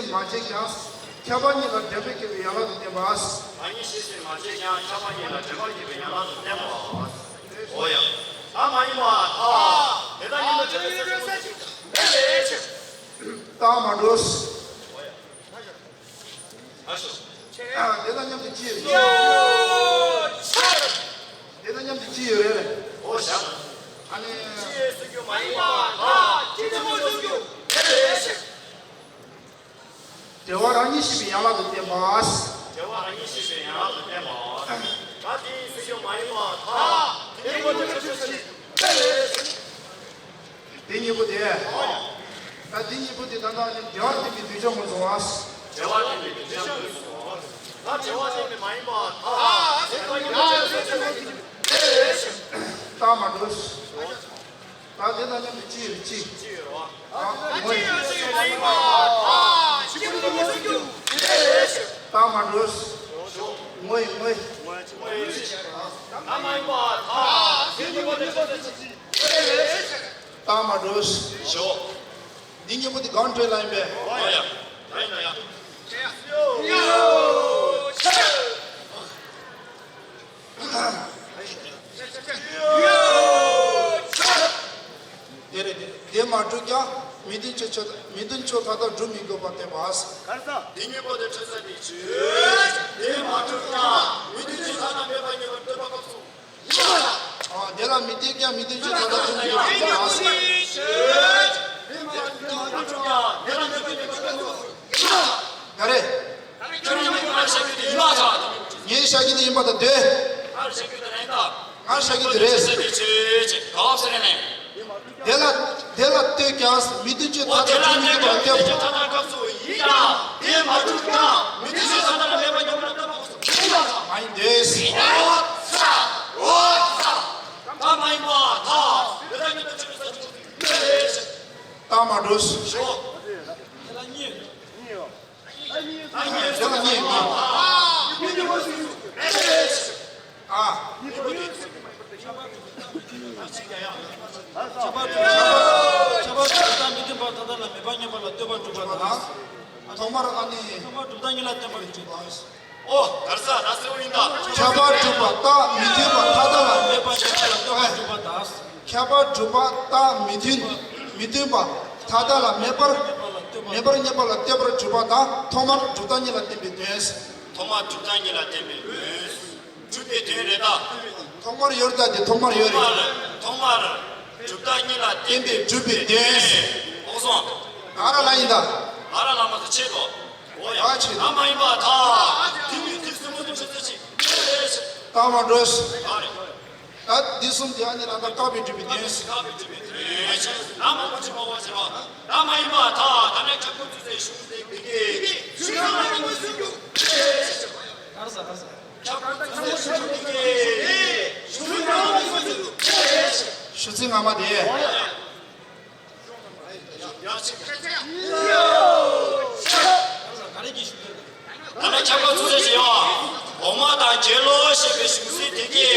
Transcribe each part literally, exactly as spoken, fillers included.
མ་བྱས་ཀྱང་། ཁྱབ་པ་གཉིས་ལ་འགྲེལ་པ་བསྐྱེད་པའི་ཡན་ལག་ཏུ་བསྟན་པ། མ་ངེས་ཤེས་སུ་མ་བྱས་ཀྱང་། ཁྱབ་པ་གཉིས་ལ་འགྲེལ་པ་བསྐྱེད་པའི་ཡན་ལག་ཏུ་བསྟན་པ། འོ་ཡ། ད་མ་ཡིན་པ་ཐལ། དེ་དག་མཉམ་དུ་འགྲེལ་པའི་ས་བཅད་ཅིག་རྟགས་མ་གྲུབ། འོ་ཡ། ཨ་ཤོ། དེ་དང་མཉམ་དུ་ཅི་ཡོད། དེ་དང་མཉམ་དུ་ཅི་ཡོད་རེད། འོ་བྱ། ཨ་ནི། ཅི་ཡོད་ཟེར་རྒྱུ་མ་ཡིན་པ་དང་། ཅི་ནས་མོ་ཟེར་རྒྱུ། འབྲེལ་བ་རང་ཉིད་ཤེས་པའི་ཡན་ལག་ཏུ་བསྟན་པ། འབྲེལ་བ་རང་ཉིད་ཤེས་པའི་ཡན་ལག་ཏུ་བསྟན་པ། ད་དེ་ཡིན་ཟེར་རྒྱུ་མ་ཡིན་པ་དང་། དེ་ནས་མོ་ཟེར་རྒྱུ། དེ་གཉིས་པོ་དེ། ད་དེ་གཉིས་པོ་དེ་ད་ལྟ་ནི་འབྲེལ་བ་བསྟན་པའི་གདུལ་བྱ་ངོས་བཟུང་བ། འབྲེལ་བ་བསྟན་པའི་གདུལ་བྱ་ངོས་བཟུང་བ། ད་འབྲེལ་བ་བསྟན་པའི་མ་ཡིན་པ་དང་། རྟགས་མ་གྲུབ། ད་དེ་དང་མཉམ་དུ་ཅི་ཡོད་ཅི། ཅི་ཡོད་རོ། ཨ་ངོས། ཅི་ཡོད་ཟེར་རྒྱུ་མ་ཡིན་པ་དང་། ཅི་ཡོད་ཟེར་རྒྱུ། རྟགས་མ་གྲུབ། ངོས་ངོས། ད་མ་ཡིན་པ་དང་། དེ་གཉིས་པོ་དེ་ཆ་ཚང་ཅི། རྟགས་མ་གྲུབ། ཞོག་འདི་གཉིས་པོ་དེ་གང་འདྲ་ལ་ཡིན་པས། ཨོ་ཡ། ད་ཡིན་ད་ཡ། དེ་རེད། དེ་མ་གྲུབ་ཀྱང་མི་མཐུན་ཕྱོགས་མཐའ་དག་སྒྲུབ་མི་དགོས་པར་བསྟན་པ། ག་རེ་ཟེར། དེ་གཉིས་པོ་དེ་འཕྲོས་ས་དེ་ཆོས། དེ་མ་གྲུབ་ཀྱང་མི་མཐུན་ཕྱོགས་མཐའ་དག་མེད་པར་ངེས་པར་སྟོན་པ་སྐབས་སུ། ཨ། དེ་ལ་མི་ལྟོས་ཀྱང་མི་མཐུན་ཕྱོགས་མཐའ་དག་སྒྲུབ་མི་དགོས་པར་བསྟན་པ། ག་རེ། ངས་བཤད་རྒྱུ་དེ་ཡིན་པ་དང་འདོད། ང་བཤད་རྒྱུ་དེ་རེད། དེ་ལ་དེ་ལ་ལྟོས་ཀྱང་མི་མཐུན་ཕྱོགས་མཐའ་དག་སྒྲུབ་མི་དགོས་པར་བསྟན་པ། མ་ཡིན་ཏེ། རྟགས་མ་གྲུབ། དེ་ལ་གཉིས། དེ་ལ་གཉིས་གཉིས། ཨ། ཁྱབ་པ་སྒྲུབ་པ་མི་མཐུན་པ་མཐའ་དག་ལ་མེད་པར་ངེས་པ་ལ་ལྟོས་པ་སྒྲུབ་པ་དང་། ཐོག་མར་ཨ་ནི། ཐོག་མར་སྒྲུབ་རྟགས་གཉིས་ལ་བརྟེན་པར་སྒྲུབ་པ། ཨོ། ག་རེ་ཟེར་ད་གསལ་པོ་ཡིན་ད། ཁྱབ་པ་སྒྲུབ་པ་རྟགས་མི་མཐུན་པ་མཐའ་དག་ལ། མེད་པར་ངེས་པ་ལ་ལྟོས་པ་སྒྲུབ་པ་དང་། ཁྱབ་པ་སྒྲུབ་པ་རྟགས་མི་མཐུན། མི་མཐུན་པ་མཐའ་དག་ལ་མེད་པར། མེད་པར་ངེས་པ་ལ་ལྟོས་པར་སྒྲུབ་པ་དང་། ཐོག་མར་སྒྲུབ་རྟགས་གཉིས་ལ་བརྟེན་པའི་དོན། ཐོག་མར་སྒྲུབ་རྟགས་གཉིས་ལ་བརྟེན་པའི་དོན། སྒྲུབ་པའི་དོན་རེད་ད། ཐོག་མར་ཡོད་ད་དེ་ཐོག་མར་ཡོད་རེད། ཐོག་མར། སྒྲུབ་རྟགས་གཉིས་ལ་བརྟེན་པའི་སྒྲུབ་པའི་དོན། ཨོ་སོང་། ང་ར་ལ་ཡིན་ད། ང་ར་ལ་མ་ཟེར་ཆེད་དོ། ཨོ་ཡ། ཨ་ཆེད་དོ། ང་མ་ཡིན་པ་ད། དེ་མིན་དེ་གསུམ་པོ་དེ་ཆོས་ཚོད་ཅིག་རྟགས་མ་གྲུབ། ཨ་རེད། ད་འདི་གསུམ་དེ་ཨ་ནི་ལ་ད་བཀག་པའི་སྒྲུབ་པའི་དོན། བཀག་པའི་སྒྲུབ་པའི་དོན། ད་མང་པོ་ཅིག་མ་བ་ཟེར་བ། ད་མ་ཡིན་པ་ད། ད་ནི་ཁྱབ་ཁུངས་ཚུལ་ཚད་གཞུང་དེ་མི་དགེ། གཞུང་ལ་མ་ཡིན་པ་ཟེར་རྒྱུ། ག་རེ་ཟེར་ག་རེ་ཟེར། ཁྱབ་ཁུངས་ཚུལ་ཚད་གཞུང་དེ་མི་དགེ། གཞུང་ལ་མ་ཡིན་པ་ཟེར་རྒྱུ། ཞུ་ཚིག་སྔ་མ་དེ། ད་ལྟ་ཁྱབ་ཁུངས་ཚུལ་ཚད་ཅེས་པའི་གཞུང་ཚིག་དེ་གའི་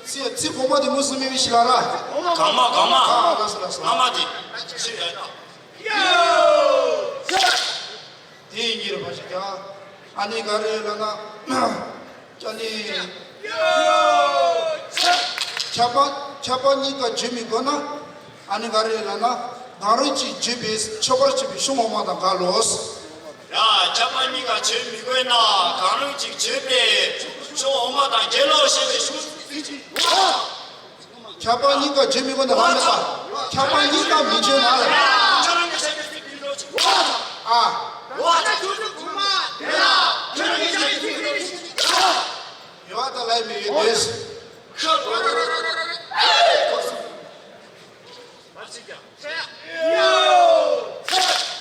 ཚིག་ཚིག་གོང་མ་དེ་མུ་སུ་མི་བི་ཤི་ལ་ར། གང་མ་གང་མ། ཨ་ལ་སི་ལ་སི་ལ། སྔ་མ་དེ། ཤི་ཡ་ད། དེ་ཡིན་གྱི་རེད་པ་ཞིག་ཀྱང་། ཨ་ནི་ག་རེ་ལབ་ན། ཨ་ནི། ཁྱབ་པ་ཁྱབ་པ་གཉིས་ཀ་བརྗོད་མི་དགོས་ན། ཨ་ནི་ག་རེ་ལབ་ན། གང་རུང་གཅིག་བརྗོད་པས་ཆོག་པར་བྱེད་པའི་གཞུང་འོག་མ་དང་འགལ་ལོ། ཡ། ཁྱབ་པ་གཉིས་ཀ་བརྗོད་མི་དགོས་ན། གང་རུང་གཅིག་བརྗོད་པས་གཞུང་འོག་མ་དང་འགལ་ལོ་ཞེས་པའི་གཞུང་ཚིག་ཅིག་ཁྱབ་པ་གཉིས་ཀ་བརྗོད་མི་དགོས་ན་ལ་མེད་པ། ཁྱབ་པ་གཉིས་ཀ་མི་བརྗོད་ན་ལ། ཨ། ཡོད་ད་ལ་མི་ཡོད་དེ།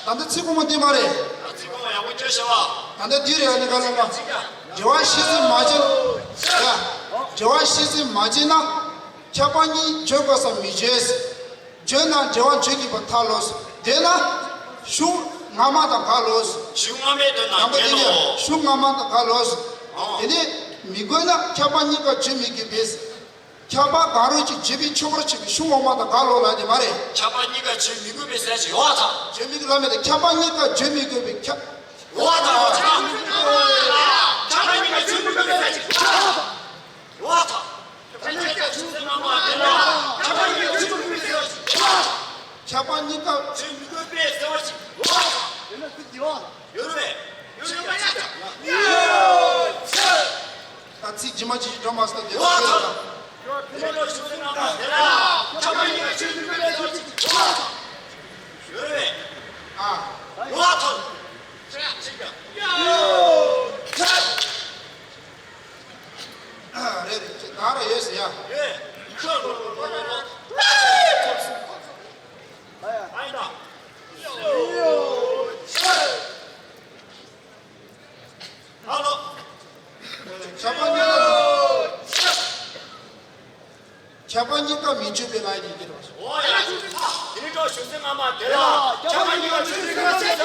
ད་ལྟ་ཚིག་གོང་མ་འདི་མ་རེད། ད་ལྟ་འདི་རེད། ཨ་ནི་ག་ལ་ལ། འབྲེལ་བ་གཞི་འཛིན་མ་བྱས་ན། ཡ། འབྲེལ་བ་གཞི་འཛིན་མ་བྱས་ན། ཁྱབ་པ་གཉིས་བརྗོད་དགོས་ས་མི་བརྗོད། བརྗོད་ན་འབྲེལ་བ་བརྗོད་ཀྱི་པ་ཐལ་ལོ། དེས་ན། གཞུང་སྔ་མ་དང་འགལ་ལོ། གཞུང་སྔ་མའི་དོན་དང་འགལ་ལོ། གཞུང་སྔ་མ་དང་འགལ་ལོ། ཨོ། དེ་ནས་མི་དགོས་ན་ཁྱབ་པ་གཉིས་ཀ་བརྗོད་མི་དགོས་པས། ཁྱབ་པ་དགག་རུང་གཅིག་བརྗོད་པས་ཆོག་པར་བྱེད་པའི་གཞུང་འོག་མ་དང་འགལ་ལོ་ལབ་ནི་མ་རེད། ཁྱབ་པ་གཉིས་ཀ་བརྗོད་མི་དགོས་པའི་ཟེར་ཞིག་ཡོད་པ་དང་། བརྗོད་མི་དགོས་ལབ་མེད་དེ། ཁྱབ་པ་གཉིས་ཀ་བརྗོད་མི་དགོས་པའི་ཁྱབ། ཡོད་པ་དང་། ཡོད་པ་དང་། ཁྱབ་པ་གཉིས་ཀ་བརྗོད་མི་དགོས་པའི་ཟེར་ཞིག་ཡོད་པ་དང་། ཁྱབ་པ་གཉིས་ཀ་བརྗོད་མི་དགོས་པའི་ཟེར་ཞིག་ཡོད་པ་དང་། ཁྱབ་པ་གཉིས་ཀ་བརྗོད་མི་དགོས་པའི་ཟེར་བ་ཞིག་ཡོད་པ་དང་། ཡོད་རེད། ཡོད་རེད། ཡོད་རེད། ད་ཚིག་ཇི་མ་ཇི་བཞིན་འགྲོ་མ་སོང་དེ་ལ་ཡོད་དང་། ཡོད་རེད། ཡོད་རེད། ཨ། ཡོད་དང་། རེད་རེད། ད་ར་ཡོད་ཟེར་ཡ། ཡོད། ཁོ་ལོ་ལོ་ལོ་ལོ་ལོ། ཨ་ཡ། ཨ་ཡ་ད། ཡོད། ཧ་ལོ། ཁྱབ་པ་གཉིས་ཀ། ཁྱབ་པ་གཉིས་ཀ་མི་བརྗོད་པའི་ལ་ཡིན་གྱི་རེད། འོ་ཡ། དེ་ནི་གྲོགས་ཞུ་ཚེ་སྔ་མ་དེ་ལ་ཁྱབ་པ་གཉིས་ཀ་བརྗོད་པའི་ལ་ཡིན་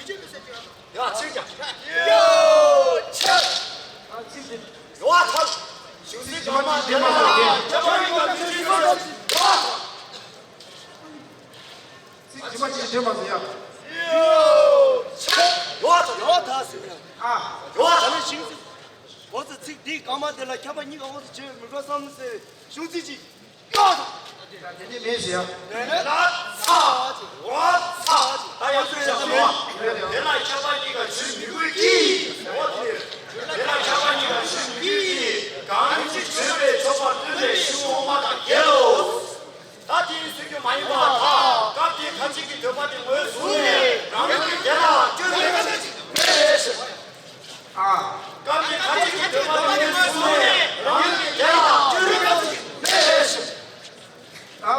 གྱི་རེད། ཡ་ཚིག་ཀྱང་། ཡོ་ཆེ། ཡོ་ཐག་ཞུ་ཚེ་སྔ་མ་དེ་ལ་ཁྱབ་པ་གཉིས་ཀ་བརྗོད་པའི་ལ་ཡིན་གྱི་རེད། ཚིག་ཇི་མ་ཇི་བཞིན་བརྗོད་པ་ཟེར་ཡ། ཡོད་དང་། ཡོད་དང་ཟེར་ཡ། ཨ། ཡོད་དང་། ཞིང་ཚིག་འོ་ཙི་ཚིག་འདིའི་སྐར་མ་དེ་ལ་ཁྱབ་པ་གཉིས་ཀ་འོ་ཙི་བརྗོད་མི་དགོས་བསམ་ཟེར་ཞུང་ཚིག་ཅིག་ཡོད་དང་། དེ་ནི་མེད་ཟེར་ཡ། ལ་ཚ། འོ་ཚ། ད་ཡང་ཚིག་བྱ་མོ། དེ་ལ་ཁྱབ་པ་གཉིས་ཀ་བརྗོད་མི་དགོས་ཀྱི། འོ་དེ། དེ་ལ་ཁྱབ་པ་གཉིས་ཀ་བརྗོད་མི་དགོས་ཀྱི། གང་ཞིག་བརྗོད་པས་ཆོག་པར་སྟོན་པའི་གཞུང་འོག་མ་དང་འགལ་ལོ། ད་དེའི་ཚིག་རྒྱུ་མ་ཡིན་པ་དང་། སྐབས་དེའི་ཁ་ཅིག་གི་འདོད་པ་དེ་ངོས་བཟུང་ནས་རང་ལུགས་ཀྱི་དེ་ལ་སྐྱོན་མེད་པ་ཞིག་མེད་ཞིང་། ཨ། སྐབས་དེའི་ཁ་ཅིག་གི་འདོད་པ་དེ་ངོས་བཟུང་ནས་རང་ལུགས་ཀྱི་དེ་ལ་སྐྱོན་མེད་པ་ཞིག་མེད་ཞིང་། ད་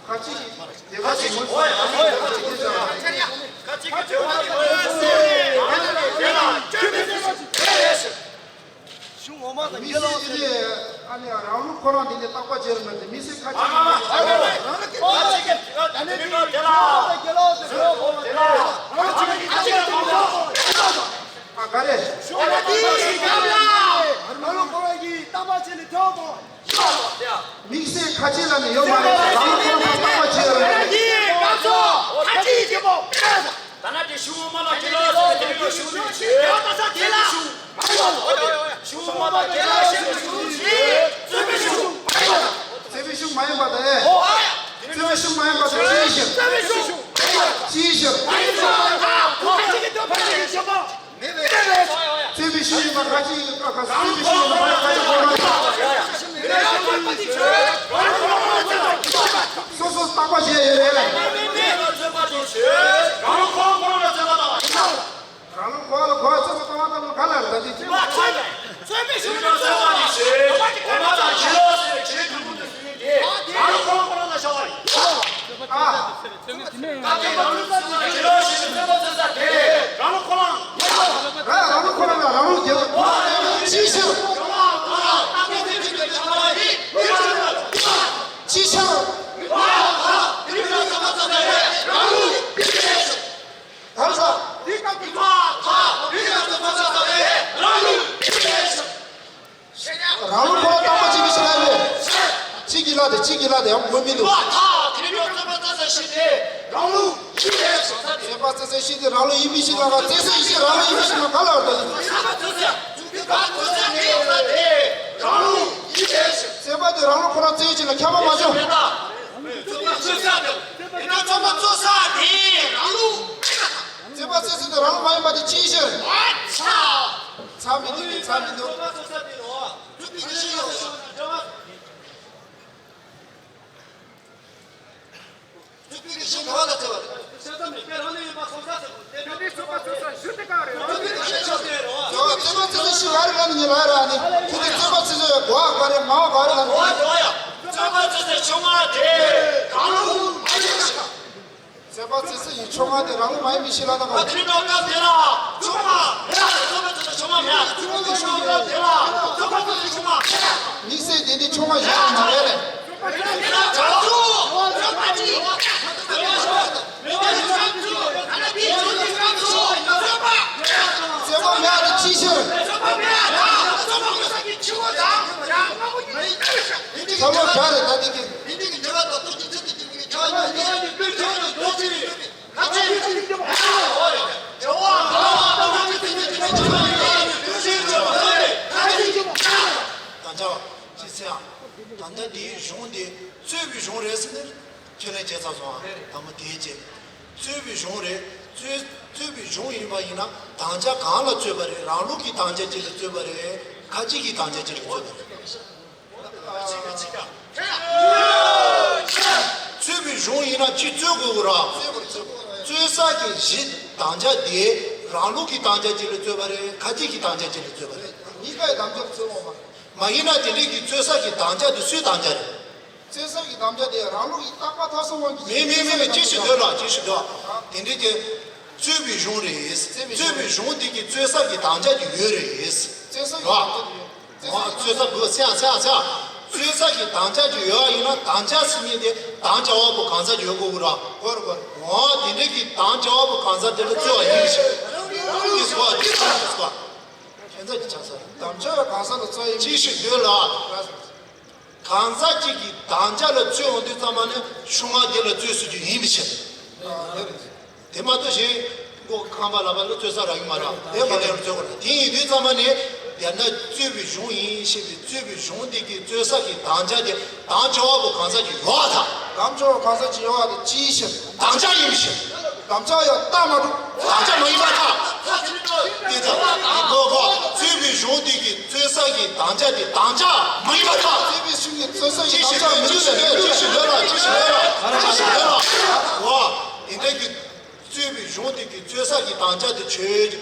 ཁ་ཅིག་གི་འདོད་པ་དེ་ངོས་བཟུང་ནས་ཁ་ཅིག་གི་འདོད་པ་དེ་ངོས་བཟུང་ནས་རང་ལུགས་ཀྱི་དེ་ལ་སྐྱོན་མེད་པ་ཞིག་མེད་ཞིང་། གཞུང་འོག་མ་དང་མི་འགལ་ཚིག་ལོ་དེ་ཟེར། ནི་ཨ་ནི་རང་ལུགས་ཁོ་རང་དེ་ནི་བརྟག་པ་བྱེད་རུང་མ་དེ་མི་ཚིག་ཁ་ཅིག་གི་ཨ་ཨ་ཨ་ཨ་ཨ་ཁ་ཅིག་གི་ཨ་དེ་ནི་ནི་དེ་ལ་འགལ་ལོ་ཟེར་ཡོད་དེ་ལ་ཨ་ཁ་ཅིག་གི་ཨ་ཁ་ཅིག་གི་ཨ་ཁ་ཅིག་གི་ཨ་ཁ་ཅིག་གི་ཨ་ག་རེ། གཞུང་འོག་མ་དང་མི་འགལ་ལོ། རང་ལུགས་ཁོ་རང་གི་བརྟག་པ་བྱེད་ནི་ཐོག་མོ། དམིགས་བསལ་ཁ་ཅིག་ལ་ནི་ཡོད་མ་རེད། རང་ལུགས་ཁོ་རང་བརྟག་པ་བྱེད་རུང་མ་དེ། ད་ནི་དེ་གཞུང་འོག་མ་ལ་དགེ་ལོག་ཟེར་དེ་ལ་གཞུང་ལུགས་ཆེ། ཡང་ད་ས་དེ་ལ་གཞུང་མ་ཡོང་བ་དེ་གཞུང་འོག་མ་དགེ་ལོག་ཟེར་གཞུང་ལུགས་ཆེ། རྩོད་པའི་གཞུང་མ་ཡོང་བ། རྩོད་པའི་གཞུང་མ་ཡིན་པ་དེ། རྩོད་པའི་གཞུང་མ་ཡིན་པ་དེ་ཅིའི་ཕྱིར། རྩོད་པའི་གཞུང་ཅིའི་ཕྱིར། མ་ཡིན་པ་ཁ་ཅིག་གི་འདོད་པ་ལ་ཡིན་ཞོག་པ། རྩོད་པའི་གཞུང་ཡིན་པ་ཁ་ཅིག་གི་ཁ་ཁ་རྩོད་པའི་གཞུང་ཡིན་པ་ཁ་ཁ་ཅིག་གི་ཁ་ཁ་སོ་སོ་བརྟག་པ་བྱས་ཡོད་རེད། རང་ལུགས་ཁོ་རང་ཁོ་རང་ལ་རྩོད་པ་དང་། རང་ལུགས་ཁོ་རང་ལ་ཁོ་རང་རྩོད་པ་བཏང་བ་ལྟ་བུ་ག་ལ་རེད་ད་དེ་ཅི། རྩོད་པའི་གཞུང་ལ་རྩོད་པ་དེ་བྱེད། འོ་མ་དང་བྱེད་ལོག་ཟེར་བྱེད་དུ་མུ་དུ་ཟེར་ཡིན་ཏེ། རང་ལུགས་ཁོ་རང་ཁོ་རང་ལ་བྱ་བ་རེད། ཨ། ད་དེ་རང་ལུགས་ཟེར་བ་ལ་བྱེད་ལོག་ཟེར་ནས་རྩོད་པ་རྩོད་ས་དེ་རང་ལུགས་ཁོ་རང་། རང་ལུགས་ཁོ་རང་ལ་རང་ལུགས་རྒྱལ་བ་ཅིའི་ཕྱིར། ཅིའི་ཕྱིར། ཨ་ས། རང་ལུགས་ཁོ་རང་བརྟག་པ་བྱེད་མི་ཤེས་ལ་ཡོད། གཅིག་གིས་ལ་དེ་གཅིག་གིས་ལ་དེ་ཡང་ངོ་མི་འདུག་རྩོད་པ་རྩོད་ས་ཤེས་དེ་རང་ལུགས་ཡིན་མི་ཤེས་ལ་རྩོད་ས་ཡིན་ཤེས་རང་ལུགས་ཡིན་མི་ཤེས་ལ་ག་ལ་བར་དོ། རྩོད་པ་རྩོད་ས་དེ་རང་ལུགས་ཡིན་ཤེས། རྩོད་པ་དེ་རང་ལུགས་ཁོ་རང་རྩོད་ཡོད་ཅིག་ལ་ཁྱབ་པ་མ་བྱུང་། རྩོད་པ་རྩོད་ས་དེ་ཡིན་ན་རྩོད་པ་རྩོད་ས་དེ་རང་ལུགས། རྩོད་པ་རྩོད་ས་དེ་རང་ལུགས་མ་ཡིན་པ་དེ་ཅིའི་ཕྱིར། ཚ། ཚ་མི་འདུག་ཚ་མི་འདུག་རྩོད་པའི་གཞི་ག་ལ་བརྩི་བ་རེད། རྩོད་པའི་གཞི་ག་རེ་ལ་ནི་ལ་ར་ནི། ཁྱོད་ཀྱི་རྩོད་པ་རྩོད་ས་གོ་བ་ག་རེ་ང་བ་ག་རེ་ལ་ནི། རྩོད་པ་རྩོད་སའི་ཕྱོགས་སྔ་དེ་རང་ལུགས་མ་ཡིན་ཞིང་། རྩོད་པ་རྩོད་སའི་ཕྱོགས་སྔ་དེ་རང་ལུགས་མ་ཡིན་པའི་ཕྱིར་ལ་ན། ཨ་ཁྲིད་ནོ་སྐབས་དེ་ལ་ཕྱོགས་སྔ་མེད། རྩོད་པ་རྩོད་སའི་ཕྱོགས་སྔ་མེད། ཁྲིད་ནོ་སྐབས་དེ་ལ་རྩོད་པ་རྩོད་སའི་ཕྱོགས་སྔ་མེད། དམིགས་བསལ་དེ་འདི་ཕྱོགས་སྔ་གཞན་ཡང་མ་རེད། རྩོད་པ་མེད་དེ་ཅིའི་ཕྱིར། ཚ་བོ་བྱ་རེད་ད་དེ་གི། དང་ཆ་ཅི་ཟེར་ཨ། ད་ལྟ་འདིའི་གཞུང་འདི་རྩོད་པའི་གཞུང་རེད་ཟེར་ནས་ཁས་ལེན་བྱས་ཚར་སོང་ཨ། དང་པོ་དེའི་རྗེས། རྩོད་པའི་གཞུང་རེད། རྩོད་རྩོད་པའི་གཞུང་ཡིན་པ་ཡིན་ན་དམ་བཅའ་གང་ལ་རྩོད་པ་རེད། རང་ལུགས་ཀྱི་དམ་བཅའ་གཅིག་ལ་རྩོད་པ་རེད། ཁ་ཅིག་གི་དམ་བཅའ་གཅིག་ལ་རྩོད་པ་རེད། རྩོད་པའི་གཞུང་ཡིན་ན་གཅིག་རྩོད་དགོས་ཀྱི་ར། རྩོད་ས་གི་གཞི་དམ་བཅའ་དེ་རང་ལུགས་ཀྱི་དམ་བཅའ་གཅིག་ལ་རྩོད་པ་རེད། ཁ་ཅིག་གི་དམ་བཅའ་གཅིག་ལ་རྩོད་པ་རེད། གཉིས་ཀའི་དམ་བཅའ་རྩོད་དགོས་མ། མ་ཡིན་ན་དེ་འདྲས་ཀྱི་རྩོད་ས་གི་དམ་བཅའ་དེ་སུའི་དམ་བཅའ་རེད། རྩོད་ས་གི་དམ་བཅའ་དེ་རང་ལུགས་ཀྱི་རྟག་པ་མཐའ་གསུམ་དབང་གིས། མེད་མེད་མེད། ཅི་ཞིག་འདོད་ལ་ཅི་ཞིག་འདོད། དེ་འདྲས་ཀྱི་རྩོད་པའི་གཞུང་རེད། རྩོད་པའི་གཞུང་དེ་གི་རྩོད་ས་གི་དམ་བཅའ་དེ་ཡོད་རེད། རྩོད་ས་གི་དམ་བཅའ་དེ་ཡོད། རྩོད་ས་གི། ཨོ་རྩོད་ས་དགོས་སེ་ཨ་སེ་ཨ་སེ་ཨ། རྩོད་ས་གི་དམ་བཅའ་དེ་ཡོད་ཨ་ཡིན་ན་དམ་བཅའ་ཟེར་མཁན་དེ་དམ་བཅའ་བ་པོ་གང་ཟག་ཅིག་ཡོད་དགོས་ཀྱི་ར། གོ་རེད་གོ་རེད། ཨོ་དེ་འདྲས་ཀྱི་དམ་བཅའ་བ་པོ་གང་ཟག་དེ་ལ་རྩོད་པ་ཡིན་ཞིག་འདི་སྐོར་འདི་སྐོར་འདི་སྐོར། ཁྱད་མཚར་གྱི་ཆགས་ས་རེད། དམ་བཅའ་བ་གང་ཟག་ལ་རྩོད་ཡིན། ཅི་ཞིག་འདོད་ལ། གང་ཟག་གཅིག་གིས་དམ་བཅའ་ལ་རྩོད་འོང་དུས་ཙམ་པ་ནི་གཞུང་ལམ་དེ་ལ་རྩོད་ཟེར་རྒྱུ་ཡིན་མི་ཤེས། དེ་མ་གཏོགས་གཞན་མགོ་ཁང་པ་ལ་བ་ལ་རྩོད་ས་རག་གི་མ་རེད། དེ་མ་ལས་རྩོད་དགོས་རེད། དེ་ཡིན་དུས་ཙམ་པ་ནི་དེ་ན་རྩོད་པའི་གཞུང་ཡིན་ཞེས་པའི་རྩོད་པའི་གཞུང་དེ་གི་རྩོད་ས་གི་དམ་བཅའ་དེ་དམ་བཅའ་བ་པོ་གང་ཟག་ཅིག་ཡོད་ཨ་ཐག་དམ་བཅའ་བ་གང་ཟག་ཅིག་ཡོད་ཨ་ཐག་ཅིའི་ཕྱིར། དམ་བཅའ་ཡིན་ཕྱིར། དམ་བཅའ་ཡང་རྟགས་མ་གྲུབ། དམ་བཅའ་མ་ཡིན་པར་ཐལ། དེ་ལྟར་གོ་གོ་རྩོད་པའི་གཞུང་དེ་གི་རྩོད་ས་གི་དམ་བཅའ་དེ་དམ་བཅའ་མ་ཡིན་པར་ཐལ། རྩོད་པའི་གཞུང་གི་རྩོད་ས་ཡི་དམ་བཅའ་མི་འདོད་ལ་ཅི་ཞིག་འདོད་ལ་ཅི་ཞིག་འདོད་ལ་ཅི་ཞིག་འདོད་ལ། འོ། དེ་འདྲ་གི་རྩོད་པའི་གཞུང་དེ་གི་རྩོད་ས་གི་དམ་བཅའ་དེ་ཆོས་ཀྱི་དམ་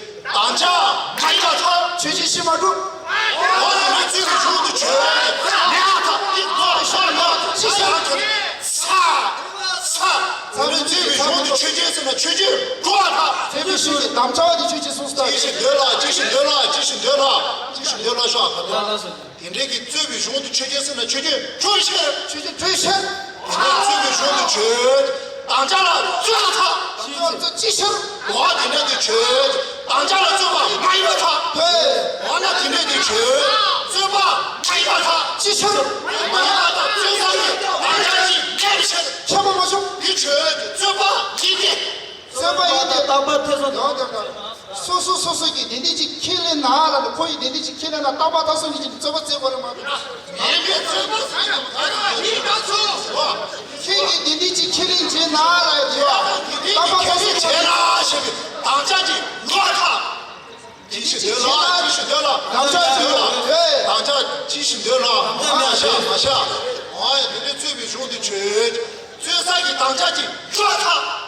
བཅའ་མ་ཡིན་པར་ཐལ། ཆོས་ཅན་ཕྱིར་མ་གྲུབ། འོ་དེ་ནི་རྩོད་པའི་གཞུང་དེ་ཆོས་ཀྱི་མེད་པར་ཐལ། འདི་ལྟར་ཤར་ན་ཅི་ཞིག་ལ་ཐལ། ས། ས། དེ་ནི་རྩོད་པའི་གཞུང་དེ་ཆོས་ཅན་ཟེར་ན་ཆོས་ཅན་གྲུབ་པར་ཐལ། རྩོད་པའི་གཞུང་གི་དམ་བཅའ་བ་དེ་ཆོས་ཅན་གསུངས་སོ། ཅི་ཞིག་འདོད་ལ་ཅི་ཞིག་འདོད་ལ་ཅི་ཞིག་འདོད་ལ་ཅི་ཞིག་འདོད་ལ་ཤོག་ག་དོན། དེ་འདྲའི་གི་རྩོད་པའི་གཞུང་དེ་ཆོས་ཅན་ཟེར་ན་ཆོས་ཅན་གྲུབ་ཕྱིར། ཆོས་ཅན་གྲུབ་ཕྱིར། དེ་ནས་རྩོད་པའི་གཞུང་དེ་ཆོས་དམ་བཅའ་ལ་རྩོད་པར་ཐལ། དམ་བཅའ་ལ་རྩོད་ཅི་ཕྱིར། འོ་དེ་འདྲ་དེ་ཆོས་དམ་བཅའ་ལ་རྩོད་པ་མ་ཡིན་པར་ཐལ། འོ་ན་དེ་འདྲ་དེ་ཆོས་རྩོད་པ་མ་ཡིན་པར་ཐལ། ཅི་ཕྱིར། མ་ཡིན་པར་ཐལ། རྩོད་པ་ཡིན་དམ་བཅའ་ཅིག་མེད་ཕྱིར། ཁྱབ་པ་མ་བྱུང་། དེ་ཆོས་རྩོད་པ་ཡིན་ཏེ། རྩོད་པ་ཡིན་ཏེ། རྟག་པ་ཐེ་ཚོམ། ཡང་དེ་ལྟར་སོ་སོ་སོ་སོ་གིས་དེ་འདྲ་ཅིག་ཁས་ལེན་ན་ལ་ནི་ཁོ་ཡིས་དེ་འདྲ་ཅིག་ཁས་ལེན་ན་རྟག་པ་ཐེ་ཚོམ་གྱི་རྩོད་པ་རྩོད་དགོས་རེད་མ་གཏོགས། མེད་པའི་རྩོད་པ་ཟེར་ཡང་ག་རེ་ཡིན་ག་ཚོད། ཁྱེད་ཀྱིས་དེ་འདྲ་ཅིག་ཁས་ལེན་བྱས་ན་ལ་ཡ་བྱས་པ་རྟག་པ་ཐེ་ཚོམ་བྱས་ན་ཞེས་པའི་དམ་བཅའ་ཅིག་ཡོད་ཐལ། ཅི་ཞིག་འདོད་ལ་ཅི་ཞིག་འདོད་ལ་དམ་བཅའ་ཅི་ཞིག་འདོད་ལ། དམ་བཅའ་ཅི་ཞིག་འདོད་ལ། མ་ཤ་མ་ཤ། ཨ་ཡ་དེ་འདྲའི་རྩོད་པའི་གཞུང་དེ་ཆོས། རྩོད་ས་ཀྱི་དམ་བཅའ་ཅི་ཡོད་ཐལ།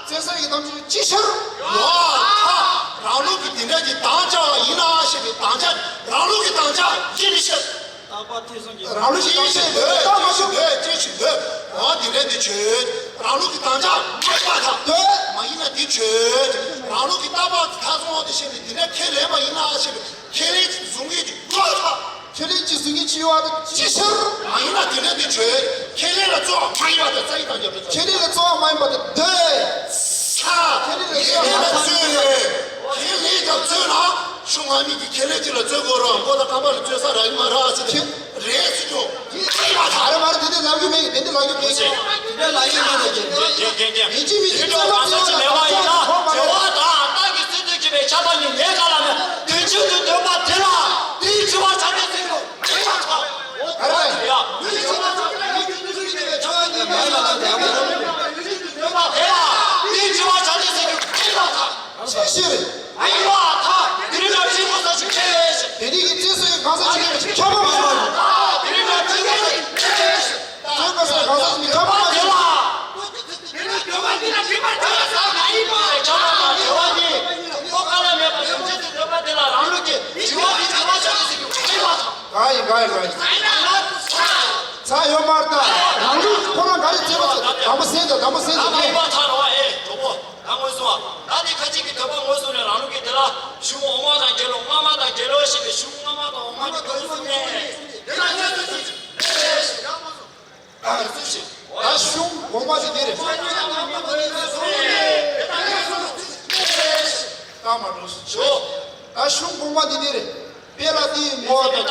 རྩོད་ས་ཀྱི་དམ་བཅའ་ཅི་ཕྱིར། ཡོད་ཐལ། རང་ལུགས་ཀྱི་དེ་འདྲ་གྱི་དམ་བཅའ་བ་ཡིན་ན་ཞེས་པའི་དམ་བཅའ་རང་ལུགས་ཀྱི་དམ་བཅའ་ཡིན་ཕྱིར། རྟག་པ་ཐེ་ཚོམ་གྱི། རང་ལུགས་ཀྱི་དམ་བཅའ་ཡོད་ཐལ་མ་ཤོག་ཅི་ཞིག་འདོད་ཅི་ཞིག་འདོད། འོ་དེ་འདྲ་དེ་ཆོས། རང་ལུགས་ཀྱི་དམ་བཅའ་མ་ཡིན་པར་ཐལ། འདོད། མ་ཡིན་ན་དེ་ཆོས། རང་ལུགས་ཀྱི་རྟག་པ་ཐེ་ཚོམ་འོང་དེ་ཤེས་ནས་དེ་འདྲ་ཁས་ལེན་པ་ཡིན་ན་ཞེས་པའི་ཁས་ལེན་གྱི་གཟུང་གི་ཅིག་ཡོད་ཐལ། ཁས་ལེན་གྱི་གཟུང་གི་ཅིག་ཡོད་དེ་ཅི་ཕྱིར། མ་ཡིན་ན་དེ་འདྲ་དེ་ཆོས། ཁས་ལེན་ལ་རྩོད་པ་མ་ཡིན་པར་ཐལ། རྩ་བའི་དམ་བཅའ་འགྲོ་ཚུལ། ཁས་ལེན་ལ་རྩོད་པ་མ་ཡིན་པར་ཐལ། འདོད། ས། ཁས་ལེན་ལ་རྩོད་པ་མ་ཡིན་པར་ཐལ། ཁས་ལེན་ལ་རྩོད་ན་ཆུང་ང་མི་གི་ཁས་ལེན་ཅིག་ལ་རྩོད་དགོས་རོགས་མགོ་དང་རྐང་པ་ལ་རྩོད་ས་རག་གི་མ་རེད་ཟེར་ཏེ། རེད་ཟེར་རྒྱུ། ཡིན་པར་ཐལ། ཨ་རེ་མ་རེད། དེ་འདྲ་ལབ་རྒྱུ་མེད། དེ་འདྲ་ལབ་རྒྱུ་མེད། དེ་འདྲ་ལབ་རྒྱུ་མེད་ན་རྒན་རྒན་རྒན་རྒན། ཡིན་གཅིག་མིན་གཅིག་རྩོད་པ་ཟེར་བ་ཡིན་ན་བྱ་བ་དང་རྟགས་ཀྱི་སྲིད་དུ་སྐྱེས་པའི་ཆགས་པ་གཉིས་ལས་ག་ལ་མེད། དོན་གཅིག་ཏུ་འདོད་པ་དེ་ལ་དེའི་དྲི་བ་བྱ་དེ་ཟེར་རྒྱུ་ཡིན་པར་ཐལ། ཨ་རེ། ཡ། དེའི་དྲི་བ་བྱ་དེ་ཟེར་རྒྱུ་ཡིན་པར་ཐལ། ཅི་ཕྱིར། མ་ཡིན་པར་ཐལ། དེ་རིང་ལ་ཅི་དགོས་ས་ཞིག་ཁས་ལེན་ཞིག་དེ་རིང་གི་རྩོད་ས་ཡི་གང་ཟག་ཅིག་ཁྱབ་པ་མ་ཡིན་པར། དེ་རིང་ལ་ཅི་དགོས་ས་ཞིག་ཁས་ལེན་ཞིག་རྩོད་དགོས་ས་གང་ཟག་ཅིག་ཁྱབ་པ་མ་ཡིན་པར། དེ་ནི་འདོད་པ་འདི་ལ་འདུས་པར་བྱ་བ་ཟག་མ་ཡིན་པ། བྱ་བ་དང་འདོད་པ་འདི་ཐོག་ཁ་ལ་མེད་པ་ཡུམ་ཆེན་དུ་འདོད་པ་དེ་ལ་རང་ལུགས་ཀྱི་དྲི་བ་འདི་དྲི་བ་བྱ་དེ་ཟེར་རྒྱུ་མ་ཡིན་པར་ཐལ། གང་ཡིན་གང་ཡིན་གང་ཡིན། ཚ་ཡོད་མ་རེད་ད། རང་ལུགས་ཁོ་རང་ག་རེ་བྱེད་པ་ཚོ་དང་པོ་སེམས་དང་དང་པོ་སེམས་དང་མ་ཡིན་པར་ཐལ་རོ། ཨེ་གྲོགས་པོ། ད་ངོས་བཟུང་བ། ད་དེ་ཁ་ཅིག་གི་འདོད་པ་ངོས་བཟུང་ནས་རང་ལུགས་ཀྱི་དེ་ལ་གཞུང་འོག་མ་དང་རྒྱལ་ལོ་སྔ་མ་དང་རྒྱལ་ལོ་ཞེས་པའི་གཞུང་སྔ་མ་དང་འོག་མ་གཉིས་ངོས་བཟུང་ནས་དེ་ལ་ངོས་བཟུང་ཞིག་ད་གཞུང་འོག་མ་དེ་འདི་རེད། ད་མ་འགྲོ། ད་གཞུང་འོག་མ་དེ་འདི་རེད། དཔེ་ལ་དེའི་ངོ་བོ་དང་།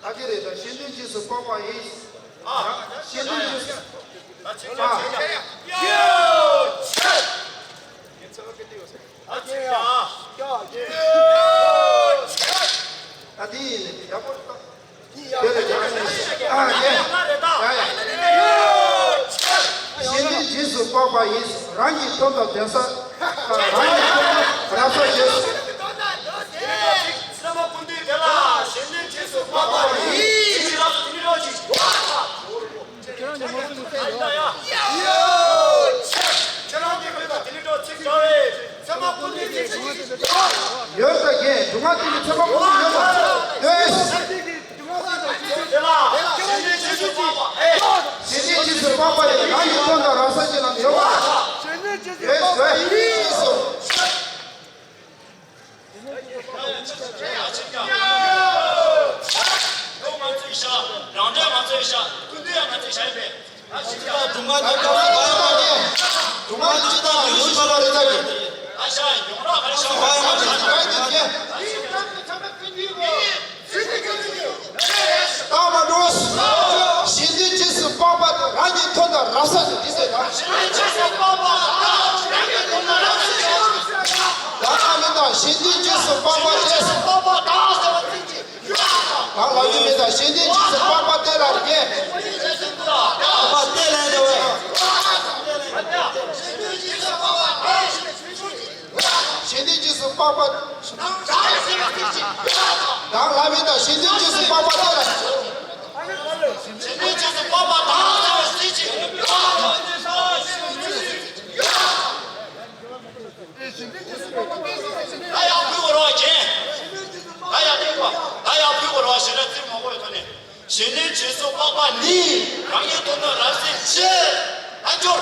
ད་གི་རེད། ད་ཤེས་འདོད་རྗེས་སུ་དཔག་པ་ཡིན། ཨ། ཤེས་འདོད་རྗེས་སུ། ཨ། ད་དེ་ཡིན་ནས་ཡག་པོ་རེད་ད། དེ་ལ་རྒྱག་ནས། ཨ། ཡེ། ཡ་ཡ། སུ་དཔག་པ་ཡིན། རང་གི་དོན་དང་ལྡན་ས། རང་གི་དོན་དང་རག་ས་བྱས། ཚད་མ་ཀུན་བཏུས་དེ་ལ་གཞན་དོན་རྗེས་སུ་དཔག་པ་ཡིན། ཅི་ཞིག་རབ་ཏུ་དེ་ནི་རོ་ཅིག་ཁྱེད་རང་གི་ངོ་སྲུང་གི་ཚད་ཡོད། ཁྱེད་རང་གི་ངོ་སྲུང་དེ་ནི་རོ་ཚིག་འདྲ་བས། ཚད་མ་ཀུན་བཏུས་ཚིག་ཅིག་ཡོད་ས་རྒྱན་སྒྲུང་མ་དེ་ནི་ཚད་མ་ཀུན་བཏུས་ཡོད་པ་ཡོད། དེ་ལ་གཞན་དོན་རྗེས་སུ་དཔག་པ་ཨེ། གཞན་དོན་རྗེས་སུ་དཔག་པ་ཡི་རང་གི་དོན་དང་རག་ས་ཅི་ལ་ཡོད་པ། ཡོད་ཡོད། རྗེས་སུ། ང་ཚོའི་ཤ། རང་འདྲ་ང་ཚོའི་ཤ། ཀུན་བཏུས་ཡང་ང་ཚོའི་ཤ་ཡིན་པས། ད་ཞིག་ཀྱང་སྒྲུང་མ་འདི་ལྟ་བུ་བ་ཡང་མ་རེད། སྒྲུང་མ་འདི་ཅི་དང་ཡོད་ཤ་ལ་རེད་ད་གི། ད་ཤ་ཡོང་ར་ག་རེ་ཤ་བ་ཡང་མ་རེད། ད་ཡིན་གྱི། ད་ཞིག་ཀྱང་། ད་མ་འགྲོ། གཞན་དོན་རྗེས་སུ་དཔག་པ་དེ་རང་གི་དོན་དང་རག་ས་ནི་འདི་ཟེར་ན། གཞན་དོན་རྗེས་སུ་དཔག་པ་དང་རང་གི་དོན་དང་རག་ས་ནི། ད་ཨ་མི་དང་གཞན་དོན་རྗེས་སུ་དཔག་པ་དེ། གཞན་དོན་རྗེས་སུ་དཔག་པ་དང་ཟེར་བ་ཅན་གྱི། དང་ལ་ཡུལ་མེད་དང་གཞན་དོན་རྗེས་སུ་དཔག་པ་དེ་ལ་རྒྱན། དཔག་པ་དེ་ལ་འདོད། གཞན་དོན་རྗེས་སུ་དཔག་པ་དང་། གཞན་དོན་རྗེས་སུ་དཔག་པ། དང་ལ་མེད་དང་གཞན་དོན་རྗེས་སུ་དཔག་པ་དེ་ལ། གཞན་དོན་རྗེས་སུ་དཔག་པ་དང་ཟེར་བ་ཅན་གྱི། ད་ཡག་ཕུལ་དགོས་རོགས་བྱེད། ད་ཡག་ཕུལ་དགོས། ད་ཡག་ཕུལ་དགོས་རོགས་ཞེ་དྲག་རྩིས་མང་པོ་ཡོད་དོ་ནི། གཞན་དོན་རྗེས་སུ་དཔག་པ་ནི་རང་གི་དོན་དུ་རག་ས་ཕྱིར། ད་སྐྱོར།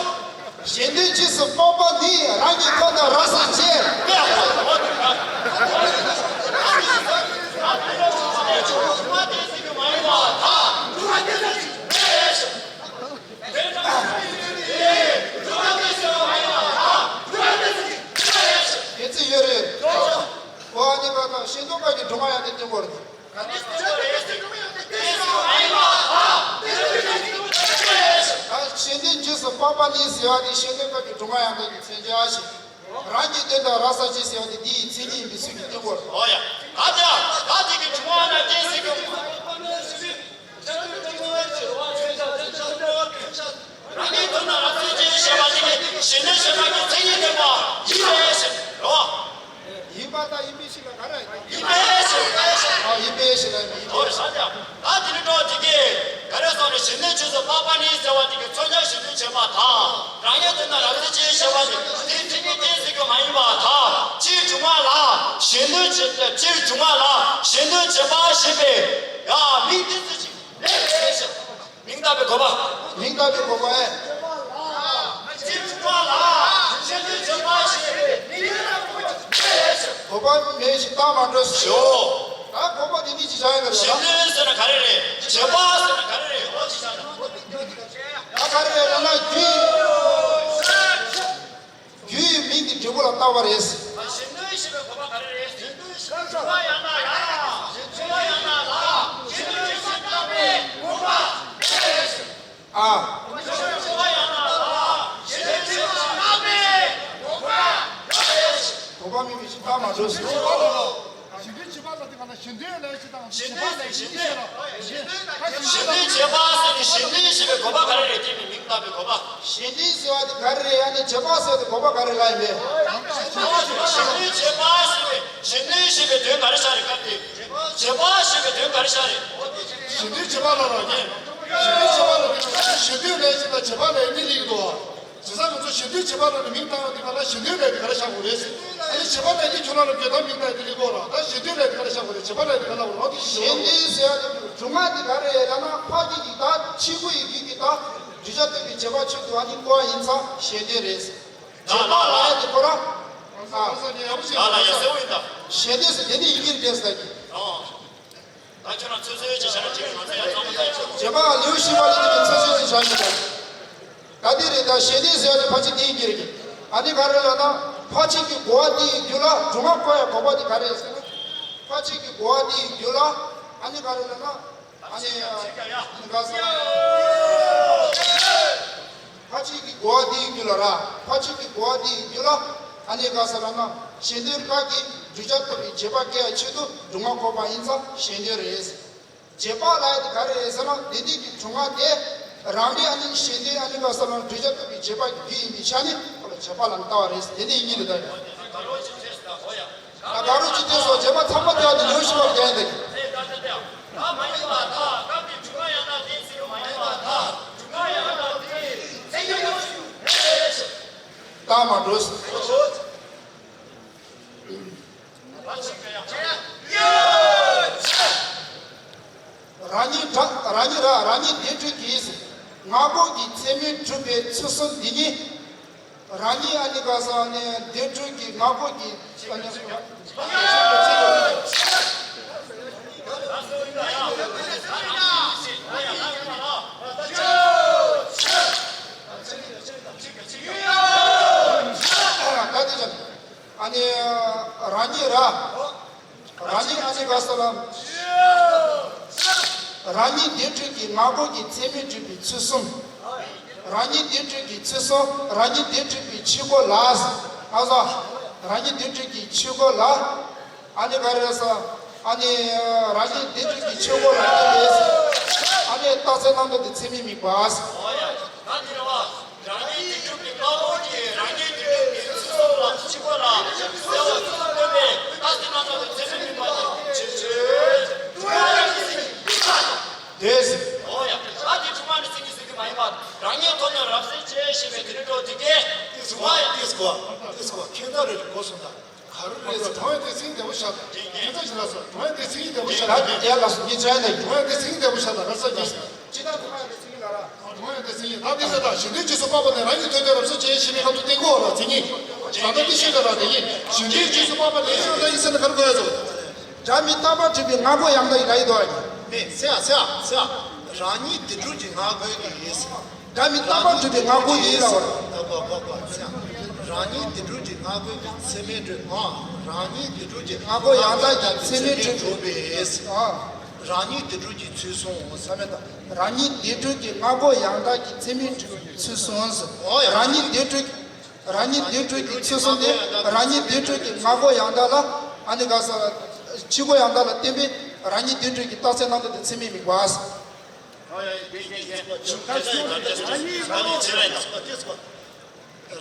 གཞན་དོན་རྗེས་སུ་དཔག་པ་ནི་རང་གི་དོན་དུ་རག་ས་ཕྱིར། དཔེ་ཡག་པོ་འོ་དེ་འདྲ། ཨེ་ཙི་ཡོད་རེད། ཨོ་ཨ་ནི་ང་དང་ཤེས་འདོད་པ་གི་སྒྲུང་ང་ཡང་དེ་སྟོན་གོ་རེད། ག་ནས་སྟོན་གོ་རེད། ཨ་ཤེས་འདོད་རྗེས་སུ་དཔག་པ་ནི་ཟེར་བ་དེ་ཤེས་འདོད་པ་གི་སྒྲུང་ང་ཡང་དེ་གི་མཚན་བྱ་ཞིག་རང་གི་དོན་དང་རག་ས་ཅི་ཟེར་བ་དེ་འདི་ཡི་མཚན་ཉིད་ཡིན་པའི་ཚུལ་གྱིས་སྟོན་གོ་རེད། ཨོ་ཡ། ད་དེ་ད་དེ་གི་སྒྲུང་ང་ན་དེ་ཟེར་གི། རང་གི་དོན་དང་རག་ས་ཅི་ཞེས་པ་དེ་གཞན་དོན་ཞེས་པ་གི་མཚན་ཉིད་སྟོན་པ་ཡིན་པས་ཟེར་རོ། ཡིན་པ་དང་ཡིན་པའི་ཕྱིར་ལ་ག་རེ། ཡིན་པས་ཟེར་བས་ཟེར། ཨ་ཡིན་པས་ཟེར་ལ་ཡིན། འོ་རེད་ས་ཀྱང་། ད་དེ་ནི་འགྲོ་དེ་གས་ག་རེ་སོང་ནས་གཞན་དོན་རྗེས་སུ་དཔག་པ་ནི་ཟེར་བ་དེ་གི་མཚོན་བྱ་གཞན་དོན་བྱེད་པ་དང་རང་ཉིད་དོན་དང་རག་ས་ཅི་ཞེས་པ་དེ་དེའི་མཚན་ཉིད་གཏན་ཟེར་རྒྱུ་མ་ཡིན་པ་དང་སྤྱིའི་སྒྲུང་ང་ལ་གཞན་དོན་བྱེད་སྤྱིའི་སྒྲུང་ང་ལ་གཞན་དོན་བྱེད་པ་ཞེས་པའི་ཡ་མིང་གཏན་ཚིགས་ཤིག་ལས་ཟེར། མིང་བཏགས་པའི་གོ་བ། མིང་བཏགས་པའི་གོ་བ་ཨེ། གོ་བ་མེད་ཞིག་བཏགས་མ་འགྲོ་ཞོ། ད་གོ་བ་དེ་ནི་ཅི་བྱ་ཡིན་ལ་ཞེ་ན། གཞན་དོན་ཟེར་ན་ག་རེ་རེད། བྱེད་པ་ཟེར་ན་ག་རེ་རེད། འོ་ཅི་བྱ་ན། ད་ག་རེ་རེད་ལབ་ན་རྒྱུ། རྒྱུ་ཡི་མིང་གི་འབྲས་བུ་ལ་བཏགས་པ་རེད། གཞན་དོན་ཞེས་པའི་གོ་བ་ག་རེ་རེད། གཞན་དོན་ཞེས་པའི་གོ་བ་ཡང་ན་ལ། གཞན་དོན་ཞེས་པའི་གོ་བ་ཡང་ན་ལ། གཞན་དོན་ཞེས་པའི་གོ་བ་ཡང་ན་ལ། གཞན་དོན་ཞེས་པའི་གོ་བ་ཡང་ན་ལ། གོ་བ་མིན་པའི་ཕྱིར་བཏགས་མ་འགྲོ་ཟེར། གཞན་དོན་བྱེད་པ་ལ་དེ་ག་ན་གཞན་དོན་ལས་ཞེས་དང་བྱེད་པ་ལས་ཞེས་བཤད་ལ། གཞན་དོན་བྱེད་པ་ཟེར་ནས་གཞན་དོན་ཞེས་པའི་གོ་བ་ག་རེ་རེད། དེ་ནི་མིང་བཏགས་པའི་གོ་བ། གཞན་དོན་ཟེར་བ་དེ་ག་རེ་རེད། ཡང་ན་བྱེད་པ་ཟེར་བ་དེ་གོ་བ་ག་རེ་ལ་ཡིན་པས། གཞན་དོན་བྱེད་པ་ཟེར་བའི་གཞན་དོན་ཞེས་པའི་དོན་ག་རེ་ཤར་རེད། སྐབས་དེ་བྱེད་པ་ཞེས་པའི་དོན་ག་རེ་ཤར་རེད། གཞན་དོན་བྱེད་པ་ལ་རང་ཉིད། གཞན་དོན་བྱེད་པ་ལ་གཞན་དོན་ལས་ཞེས་དང་བྱེད་པ་ལས་གཉིས་ལེགས་འདུག་བྱས་ཙང་ང་ཚོ་གཞན་དོན་བྱེད་པ་ལ་ནི་མིང་བཏགས་ཡོང་དུས་ག་ལ་གཞན་དོན་ལས་དེ་ག་ལ་བཞག་དགོས་རེད། ཨ་ནི་བྱེད་པ་ལས་དེ་ཁྱོད་རང་ལ་དགོས་ད་མིང་བཏགས་དེ་ལེགས་འགྲོ་ར། ད་གཞན་དོན་ལས་དེ་ག་ལ་བཞག་དགོས་རེད། བྱེད་པ་ལས་དེ་ག་ལ་འོ་རང་དེ་གཞན་དོན་ཟེར་ཡ་དེ་སྒྲུང་མ་དེ་ག་རེ་རེད་ལབ་ན་ཕ་གི་གི་ད་ཕྱི་སྒོ་ཡི་གི་གི་ད་བརྗོད་བྱ་སྟོན་པའི་བྱེད་པ་ཆེད་དུ་ཨ་ནི་བཀོལ་བ་ཡིན་ཙང་གཞན་དོན་རེད། བྱེད་པ་ལ་ཡ་དེ་ཁོ་རང་ཨ་ལ་ལ་ཡ་གསལ་བོ་ཡིན་ད། གཞན་དོན་ཟེར་དེ་ནི་ཡི་གེར་འདྲེས་ཟེར་གི། ཨོ། ད་ཁྱོད་རང་ཚོད་ཚོད་ཅིག་བྱས་ན་ཁྱེད་ཀྱི་ང་ཚོ་ཡང་ཚང་མ་ཚོད་ཚོད། རྗེས་མ་ལེའུ་བཞི་པ་ལ་དེ་ནི་ཚོད་ཚོད་ཅིག་བྱ་ཡིན་ད། ད་དེ་རེད། ད་གཞན་དོན་ཟེར་ཡ་དེ་ཕལ་ཆེར་དེའི་རྒྱུད་རེད། ཨ་ནི་ག་རེ་ལབ་ན་ཕལ་ཆེར་གྱི་གོ་བ་དེའི་རྒྱུད་ལ་སྒྲུང་མ་བཀོད་ཡ་གོ་བ་དེ་ག་རེ་རེད་ཟེར་ན། ཕལ་ཆེར་གྱི་གོ་བ་དེའི་རྒྱུད་ལ་ཨ་ནི་ག་རེ་ལབ་ན། ཨ་ནི་ཨ་ནི་ག་ས། ཕལ་ཆེར་གྱི་གོ་བ་འདིའི་རྒྱུད་ལ་ར། ཕལ་ཆེར་གྱི་གོ་བ་འདིའི་རྒྱུད་ལ་ཨ་ནི་ག་ས་ལབ་ན་གཞན་དོན་སྐབས་ཀྱི་བརྗོད་བྱ་ལྟ་བུའི་བྱེད་པ་སྐྱེ་ཡ་ཆེད་དུ་སྒྲུང་མ་བཀོད་པ་ཡིན་ཙང་གཞན་དོན་རེད། བྱེད་པ་ལ་ཡ་དེ་ག་རེ་རེད་ཟེར་ན་འདི་འདི་གི་སྒྲུང་མ་དེ་ རང་རེ་ཨ་ནི་ཞེ་འདོད་ཨ་ནི་ག་ས་ལ་འདོད་ཆགས་ལྟ་བུའི་བྱེད་པ་རྒྱུ་ཡིན་པའི་ཆ་ནས་ཁོ་ལ་བྱེད་པ་ལ་ལྟ་བ་རེད། དེ་ནས་ཡིན་གྱི་རེད་ད། ད་ག་རོ་ཅི་དེ་སོགས་བྱེད་པ་ཚང་མ་དེ་ཨ་ནི་ལེའུ་བཞི་པར་རྒྱག་ཡིན་ད། ད་མ་ཡིན་པ་དག་སྐབས་དེ་སྒྲུབ་པ་ཡང་དག་དེའི་ཚིག་མ་ཡིན་པ་དག་སྒྲུབ་པ་ཡང་དག་དེའི་ཚིག་ཡང་དག་ཞུ། ད་མ་འགྲོ། རང་ཉིད་ར་རང་ཉིད་ར་རང་ཉིད་བདེ་འགྲོའི་གི་སྔ་རྒོལ་གྱི་ཚད་མས་གྲུབ་པའི་ཚུལ་གསུམ་འདི་ཉིད། རང་ཉིད་ཨ་ནི་ག་ས་ནས་བདེ་འགྲོའི་གི་སྔ་རྒོལ་གྱི་ཨ་ནི། ད་དེ་ཅང་ཨ་ནི་རང་ཉིད་ར། རང་ཉིད་ཨ་ནི་ག་ས་ལ། རང་ཉིད་བདེ་འགྲོའི་གི་སྔ་རྒོལ་གྱི་ཚད་མས་གྲུབ་པའི་ཚུལ་གསུམ། རང་ཉིད་བདེ་འགྲོའི་གི་ཚུལ་གསུམ། རང་ཉིད་བདེ་འགྲོའི་གི་ཕྱི་རྒོལ་ལ། ཨ་ཟ། རང་ཉིད་བདེ་འགྲོའི་གི་ཕྱི་རྒོལ་ལ། ཨ་ནི་ག་རེ་ཟ། ཨ་ནི་རང་ཉིད་བདེ་འགྲོའི་གི་ཕྱི་རྒོལ་ལ་ཨ་ནི་རྟགས་གསལ་རྣམ་དག་དེ་ཚད་མས་དམིགས་པ། རང་ཉིད་བདེ་འགྲོའི་གི་སྔ་རྒོལ་གྱི་རང་ཉིད་བདེ་འགྲོའི་གི་ཚུལ་གསུམ་ལ་ཕྱི་རྒོལ་ལ་གསལ་བ་ཚུལ་གསུམ་སྟོན་པའི་རྟགས་གསལ་རྣམ་དག་དེ་ཚད་མས་དམིགས་པ་དེ་ཕྱིར་ཆོས། དེས། ཨོ་ཡ། ད་དེ་སྒྲུབ་པ་ནི་སེམས་ཀྱི་ཟིལ་གྱིས་མ་ཡིན་པ། རང་ཉིད་ཐོབ་ནས་རབ་གསལ་བྱས་ཞེས་པའི་དེ་ནི་འགྲོ་དེ་སྐད། དེ་སྒྲུབ་པ་ཡིན། དེ་སྒྲུབ་པ། དེ་སྒྲུབ་པ་ཁྱད་མཚར་རེ་རེ་གོ་སོང་ད། ག་རེ་རེད་ཟེར། གྲོང་ཡོད་དེ་སེམས་བདེ་པོ་ཤ་སྟག་ཁྱད་མཚར་ཞིག་ལ་སོ། གྲོང་ཡོད་དེ་སེམས་བདེ་པོ་ཤ་སྟག་ཡ་ལ་སོ་ངས་བྱས་ནས། གྲོང་ཡོད་དེ་སེམས་བདེ་པོ་ཤ་སྟག་ག་ས་ཀྱང་། ཅི་ལྟར་གྲོང་ཡོད་དེ་སེམས་ལ་ར། གྲོང་ཡོད་དེ་སེམས་ད་དེ་ཟེར་ད་གཞི་འདུས་རྗེས་སུ་དཔག་པ་ནི་རང་ཉིད་ཐོབ་ནས་རབ་གསལ་བྱས་ཞེས་པའི་ཁ་ཐུག་སྟེང་གོ་ལ་དེ་ཉིད། ད་ལྟ་དེ་ཤེས་དགོས་ར་དེ་ཉིད་གཞི་འདུས་རྗེས་སུ་དཔག་པ་ནི་ཡང་དག་ཡིན་ཟེར་ན་ག་རེ་གོ་ཡ་ཟེར། སྒྲ་མི་རྟག་པར་གྲུབ་པའི་སྔ་རྒོལ་ཡང་དག་ཡིན་ལ་ཡིན་དོ། མེད་ཟེར་ཡ་ཟེར་ཡ་ཟེར་ཡ། རང་ཉིད་བདེ་འགྲོ་གི་སྔ་རྒོལ་གྱི་ཡིན་ཟེར། སྒྲ་མི་རྟག་པར་གྲུབ་པའི་སྔ་རྒོལ་ཡིན་ལ་བར། ད་གོ་གོ་གོ་ཟེར་ཡ། རང་ཉིད་བདེ་འགྲོ་གི་སྔ་རྒོལ་གྱི་ཚད་མས་གྲུབ་ཨ། རང་ཉིད་བདེ་འགྲོ་གི་སྔ་རྒོལ་ཡང་དག་གི་ཚད་མས་གྲུབ་པའི་ཨ། རང་ཉིད་བདེ་འགྲོ་གི་ཚུལ་གསུམ་ཟེར་མེད་ད། རང་ཉིད་བདེ་འགྲོ་གི་སྔ་རྒོལ་ཡང་དག་གི་ཚད་མས་གྲུབ་པའི་ཚུལ་གསུམ་ཟེར། ཨོ་ཡ། རང་ཉིད་བདེ་འགྲོ་རང་ཉིད་བདེ་འགྲོའི་གི་ཚུལ་གསུམ་དེ་རང་ཉིད་བདེ་འགྲོའི་གི་སྔ་རྒོལ་ཡང་དག་ལ་ཨ་ནི་ག་ས་ཕྱི་རྒོལ་ཡང་དག་ལ་བརྟེན་པའི་རང་ཉིད་བདེ་འགྲོའི་གི་རྟགས་གསལ་རྣམ་དག་དེ་ཚད་མས་དམིགས་པ།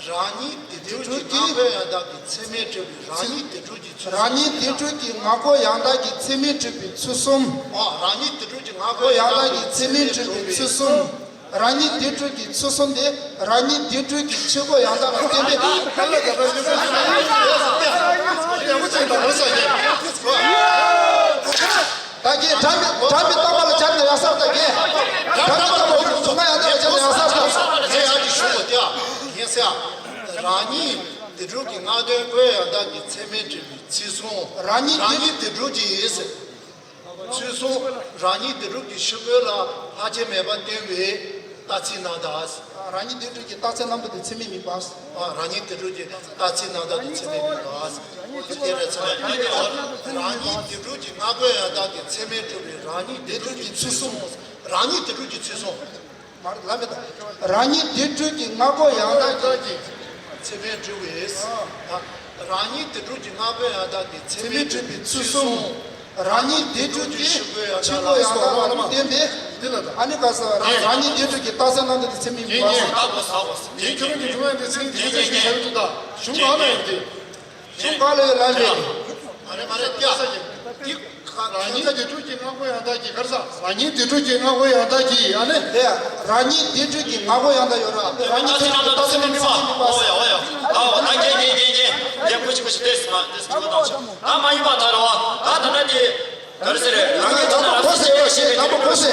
རང་ཉིད་བདེ་འགྲོའི་གི་སྔ་རྒོལ་ཡང་དག་གི་ཚད་མས་གྲུབ་པའི་རང་ཉིད་བདེ་འགྲོའི་གི་རང་ཉིད་བདེ་འགྲོའི་གི་སྔ་རྒོལ་ཡང་དག་གི་ཚད་མས་གྲུབ་པའི་ཚུལ་གསུམ། ཨ། རང་ཉིད་བདེ་འགྲོ་གི་སྔ་རྒོལ་ཡང་དག་གི་ཚད་མས་གྲུབ་པའི་ཚུལ་གསུམ། རང་ཉིད་བདེ་འགྲོ་གི་ཚུལ་གསུམ་དེ་རང་ཉིད་བདེ་འགྲོ་གི་ཕྱི་རྒོལ་ཡང་དག་ལ་བརྟེན་པའི། ད་གིན་སྒྲ་མི་སྒྲ་མི་རྟག་པ་ལ་སྦྱར་ནས་ཡག་ས་ད་གིན། སྒྲ་མི་རྟག་པ་ལ་སྦྱར་ནས་ཡག་ས་ད་གིན། སྒྲ་མི་རྟག་པ་ལ་སྦྱར་ནས་ཡག་ས་ད། རང་ཉིད་བདེ་འགྲོ་གི་སྔ་རྒོལ་ཡང་དག་གི་ཚད་མས་གྲུབ་པའི་ཚུལ་གསུམ། རང་ཉིད་བདེ་འགྲོ་གི་ཚུལ་གསུམ། རང་ཉིད་བདེ་འགྲོ་གི་ཕྱི་རྒོལ་ལ་ལྷག་ཆད་མེད་པར་སྟོན་པའི་རྟགས་ཚིག་རྣམ་དག། རང་ཉིད་བདེ་འགྲོ་གི་རྟགས་ཚིག་རྣམ་དག་དེ་ཚད་མས་དམིགས་པ། རང་ཉིད་བདེ་འགྲོ་གི་རྟགས་ཚིག་རྣམ་དག་དེ་ཚད་མས་དམིགས་པ། དེ་ལས་ཚད་མས། རང་ཉིད་བདེ་འགྲོ་གི་སྔ་རྒོལ་ཡང་དག་གི་ཚད་མས་གྲུབ་པའི་རང་ཉིད་བདེ་འགྲོ་གི་ཚུལ་གསུམ། རང་ཉིད་བདེ་འགྲོ་གི་ཚུལ་གསུམ། མར་ལམ་མེ་ད། རང་ཉིད་བདེ་འགྲོ་གི་སྔ་རྒོལ་ཡང་དག་གི། ཚད་མས་གྲུབ་པའི། རང་ཉིད་བདེ་འགྲོ་གི་སྔ་རྒོལ་ཡང་དག་གི་ཚད་མས་གྲུབ་པའི་ཚུལ་གསུམ། རང་ཉིད་བདེ་འགྲོ་གི་ཕྱི་རྒོལ་ཡང་དག་ལ་སོགས་པ་ལ་བརྟེན་པའི། འདི་ལ་ད། ཨ་ནི་ག་ས་རང་ཉིད་བདེ་འགྲོ་གི་རྟགས་གསལ་རྣམ་དག་དེ་ཚད་མས་དམིགས་པ། ད་གོ་ས་གོ་ས། དེའི་ཁྱོད་རང་གི་སྒྲུང་ཡང་དེ་ཚིག་དེ་ཚད་ཞུ་བྱ་རུ་ཐུབ་ད། གཞུང་གང་ལ་ཡང་དེ། གཞུང་གང་ལ་ཡང་ལ་མེད། མ་རེད་མ་རེད་ཀྱ། འདི་རང་ཉིད་བདེ་འགྲོ་གི་སྔ་རྒོལ་ཡང་དག་གི་ག་རེ་ཟ། རང་ཉིད་བདེ་འགྲོ་གི་སྔ་རྒོལ་ཡང་དག་གི་ཨ་ནི། དེ་རང་ཉིད་བདེ་འགྲོ་གི་སྔ་རྒོལ་ཡང་དག་ཡོད་ར། རང་ཉིད་བདེ་འགྲོ་གི་རྟགས་གསལ་རྣམ་དག་དེ་ཚད་མས་དམིགས་པ། ཨོ་ཡ་ཨོ་ཡ། ཨ་ཨོ་ད་རྒན་རྒན་རྒན་རྒན་རྒན་ཀུ་ཤི་ཀུ་ཤི་ཏེས་མ་ཏེས་ཀྲུ་དང་ཆ། ད་མ་ཡིན་པ་ད་རེད་བ། ད་ད་ན་དེ། ག་རེ་ཟེར་རེད། རང་ཉིད་ཐོག་ནས་རང་སེམས་བྱེ་བ་ཞེས་པའི་ལམ་པ་གོ་སེ།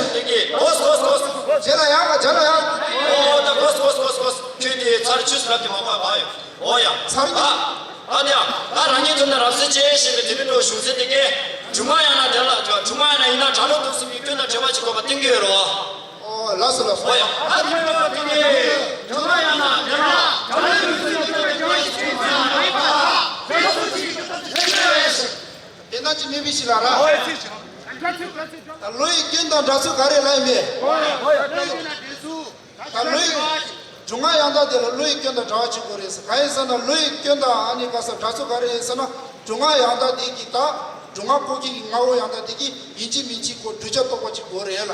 གོ་སེ་གོ་སེ་གོ་སེ། རྗེས་ལ་ཡང་རྗེས་ལ་ཡང་། ཨོ་ད་གོ་སེ་གོ་སེ་གོ་སེ་གོ་སེ། ཁྱོད་དེ་ཚར་ཆུས་རབ་ཀྱི་མ་པ་བ་ཡོད། ཨོ་ཡ། ཚར་ཉིད། ཨ་ཨ་དེ་ཡ། ད་རང་ཉིད་ཐོག་ནས་རབ་གསལ་བྱས་ཞེས་པའི་དེ་རིང་འགྲོ་གཞུང་ཚན་དེ་གས། སྒྲུང་མ་ཡང་ན་དེ་ལ་སྒྲུང་མ་ཡང་ན་ཡིན་ན་གྲྭ་ལོག་ཏུ་སུམ་གྱི་སྐྱོན་དང་བྲལ་བ་ཅིག་དགོས་པ་གཏན་འཁེལ་ཡོད་རེད་བ། ཨོ་ལགས་སོ་ལགས་སོ། ཨོ་ཡ། ད་དེ་རིང་འགྲོ་དེ་གས། སྒྲུང་མ་ཡང་ན་དེ་ལ་གྲྭ་ལོག་ཏུ་སུམ་གྱི་སྐྱོན་དང་བྲལ་བ་ཅིག་དགོས་པ་གཏན་འཁེལ་ཡོད་རེད། དེ་ན་ཅི་མི་བི་ཞིག་ལ་ར། ད་བློ་ཡི་སྐྱོན་དང་འདྲ་ཚུལ་ག་རེ་ལབ་མེད། ད་བློ་ཡི་སྒྲུང་ང་ཡང་དག་དེ་ལ་བློ་ཡི་སྐྱོན་དང་འདྲ་བ་ཅིག་དགོས་རེད་ཟེར། གང་ཡིན་ཟེར་ན་བློ་ཡི་སྐྱོན་དང་ཨ་ནི་ག་ས་འདྲ་ཚུལ་ག་རེ་ཡིན་ཟེར་ན། སྒྲུང་ང་ཡང་དག་དེ་གི་ད་སྒྲུང་ང་ཁོ་གི་ངའོ་ཡང་དག་དེ་གི་ཡིན་གཅིག་མིན་གཅིག་ཁོ་གདུལ་བྱ་རྟོགས་པ་ཅིག་དགོས་རེད་ལ།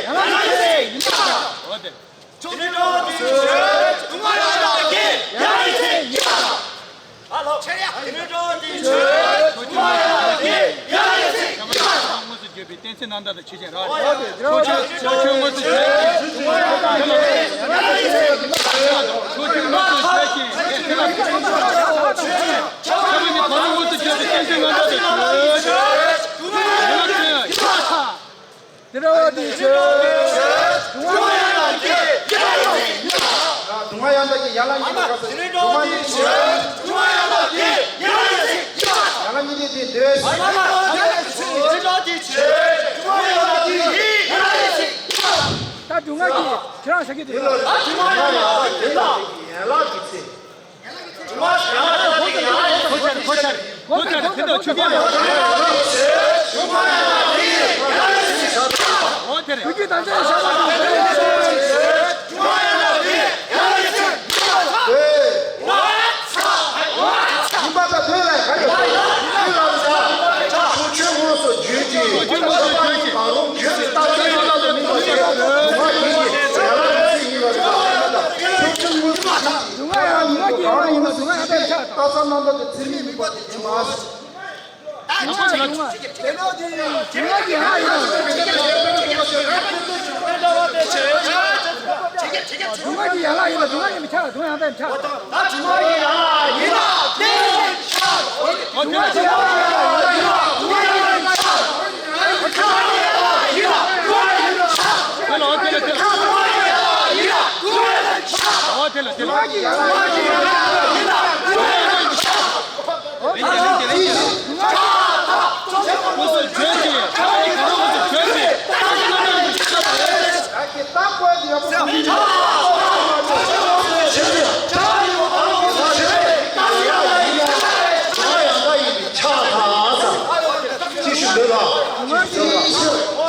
ཡང་ན་ཡིན་ཚེ་ཡིན་པ་དང་། འོ་དེ། ཆོས་ཀྱི་སྒྲོན་མེ་དེ་ཆོས་སྐུ་ངོ་ཡང་དག་གི་ཡང་ཡིན་ཚེ་ཡིན་པ་དང་། ཧ་ལོ། ཆོས་ཀྱི་སྒྲོན་མེ་དེ་ཆོས་སྐུ་ངོ་ཡང་དག་གི་ཡང་ཡིན་ཚེ་ཡིན་པ་དང་། དངོས་སུ་བརྗོད་པའི་གཏན་ཚིགས་རྣམ་དག་དང་ཆོས་ཅན། རང་རེད། ཆོས་ཅན། ཆོས་ཅན་དངོས་སུ་བརྗོད་པའི། ཆོས་ཅན་དངོས་སུ་བརྗོད་པའི། ཆོས་ཅན་དངོས་སུ་བརྗོད་པའི་གཏན་ཚིགས་རྣམ་དག་དང་ཆོས་ཅན། ཡང་ན་ཆོས་ཡང་། དེ་འདྲ་བ་དེ་ཆོས། སྒྲོན་མེ་ཡང་དག་གི་ཡང་ཡིན་ཚེ་ཡིན་པ་དང་། སྒྲོན་མེ་ཡང་དག་གི་ཡང་ལ་གཉིས་ཀྱི་སྐབས་སུ། སྒྲོན་མེ་དེ་ཆོས། སྒྲོན་མེ་ཡང་དག་གི་ཡང་ཡིན་ཚེ་ཡིན་པ་དང་། ཡང་ལ་གཉིས་ཀྱི་དེ་འདོད། སྒྲོན་མེ་དེ་ཆོས། སྒྲོན་མེ་ཡང་དག་གི་ཡང་ཡིན་ཚེ་ཡིན་པ་དང་། ད་སྒྲོན་མེ་གི་ཁྱེད་རང་ཞག་གི་དེ་ལ། སྒྲོན་མེ་ཡང་དག་གི་ཡན་ལག་གི་ཚེ། གོ་ཆ་རེ་གོ་ཆ་རེ་གོ་ཆ་རེ་གོ་ཆ་རེ་གོ་ཆ་རེ་གོ་ཆ་རེ། འོ་དེ་རེད། དུས་ཀྱི་དང་ཆ་ཡི་ཞག་ལ་དུས་ཀྱི། ཡིན་པ་དང་དོན་ལ་ག་ཡོད་པ་ཡིན་ལ་བྱ། ཆོས་ཅན་དངོས་སུ་བརྗོད་ཀྱི། ཆོས་ཅན་དངོས་སུ་བརྗོད་ཀྱི། བརྗོད་པའི་རྟགས་ཅན་རྣམ་དག་ཏུ་དམིགས་པ་ཡིན་པ་ཡིན་ལ་ཡིན་ལ་ཆོས་ཅན་དངོས་སུ་བརྗོད་ཀྱི། ཡང་ལ་མི་ཚེ་ཡིན་ལ་རེ་བ་ཡིན་པ་དང་། ཆོས་ཅན་དངོས་སུ་བརྗོད་ཀྱི། སྒྲོན་མེ་ཡང་དག་གི་ཡང་ཡིན་ཚེ་ཡིན་པ་དང་། རྟགས་ཅན་རྣམ་དག་ཏུ་དམིགས་པ་དེ་ཆོས་མ་ཡིན་པ་དེ་ཆོས་མ་ཡིན། སྒྲོན་མེ་གི་ཡང་ཡིན་ལ། སྒྲོན་མེ་གི་ཡང་ཡིན་ལ། སྒྲོན་མེ་གི་ཡང་ཡིན་ལ། སྒྲོན་མེ་གི་ཡང་ཡིན་ལ། སྒྲོན་མེ་ཡིན་པའི་ཆ་ལ་སྒྲོན་ཡང་དག་ཡིན་ཆ། དེ་ལ་དེ་ལ་དེ་ལ། འོ་དེ་ལ་དེ་ལ། དེ་ལ་དེ་ལ། དངོས་སུ་བརྗོད་ཅིང་། ཆགས་པའི་གང་རུང་དངོས་སུ་བརྗོད་ཅིང་།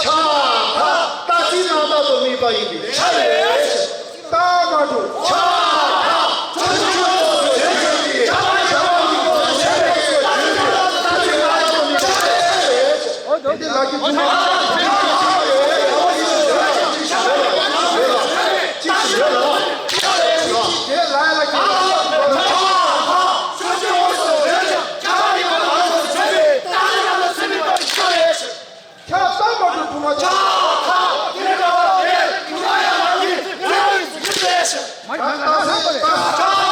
ཆགས་པ་རྟག་ཅིག་རྣམ་དག་ཏུ་དམིགས་པ་ཡིན་པས་ཁྱབ་པས། རྟགས་མ་གྲུབ། ཆགས་པ་ཐམས་ཅད་ཀྱི་ཆགས་པ་ཡིན་པ་ཆགས་པ་ཡིན་པ་ཆགས་པ་ཡིན་པ་ཆགས་པ་ཡིན་པ་ཆགས་པ་ཡིན་པ་ཆགས་པ་ཡིན་པ། དེ་འདི་ལ་གི་ཐུན་མོང་ཆགས་པ་མ་གྲུབ་སྒྲུབ་པ་ཆགས། མ་གྲུབ་པ་ཆགས།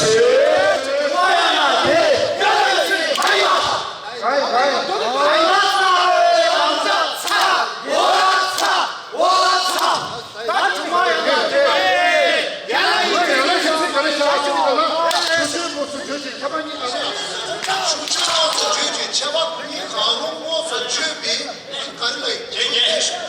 ཆོས། ང་ཡང་ན་དེ། ཡ་ལ་ཡ་ལ་ཡ། ག་ཡ་ག་ཡ། ཨ་ཡ་ཚ། ཨ་ཡ་ཚ། ཨོ་ཚ། ཨོ་ཚ། ད་དྲུང་མ་ཡང་ན་དེ། ཡ་ལ་ཡ་ལ་ཡ། ཆོས་ཆོས་དངོས་སུ་བརྗོད་ཅིང་ཁྱབ་པ་གཉིས་ཀ། ཆོས་ཆོས་དངོས་སུ་བརྗོད་ཅིང་ཁྱབ་པ་གཉིས་གང་རུང་དངོས་སུ་བརྗོད་པའི་ག་རེ་ལ་ཡིན།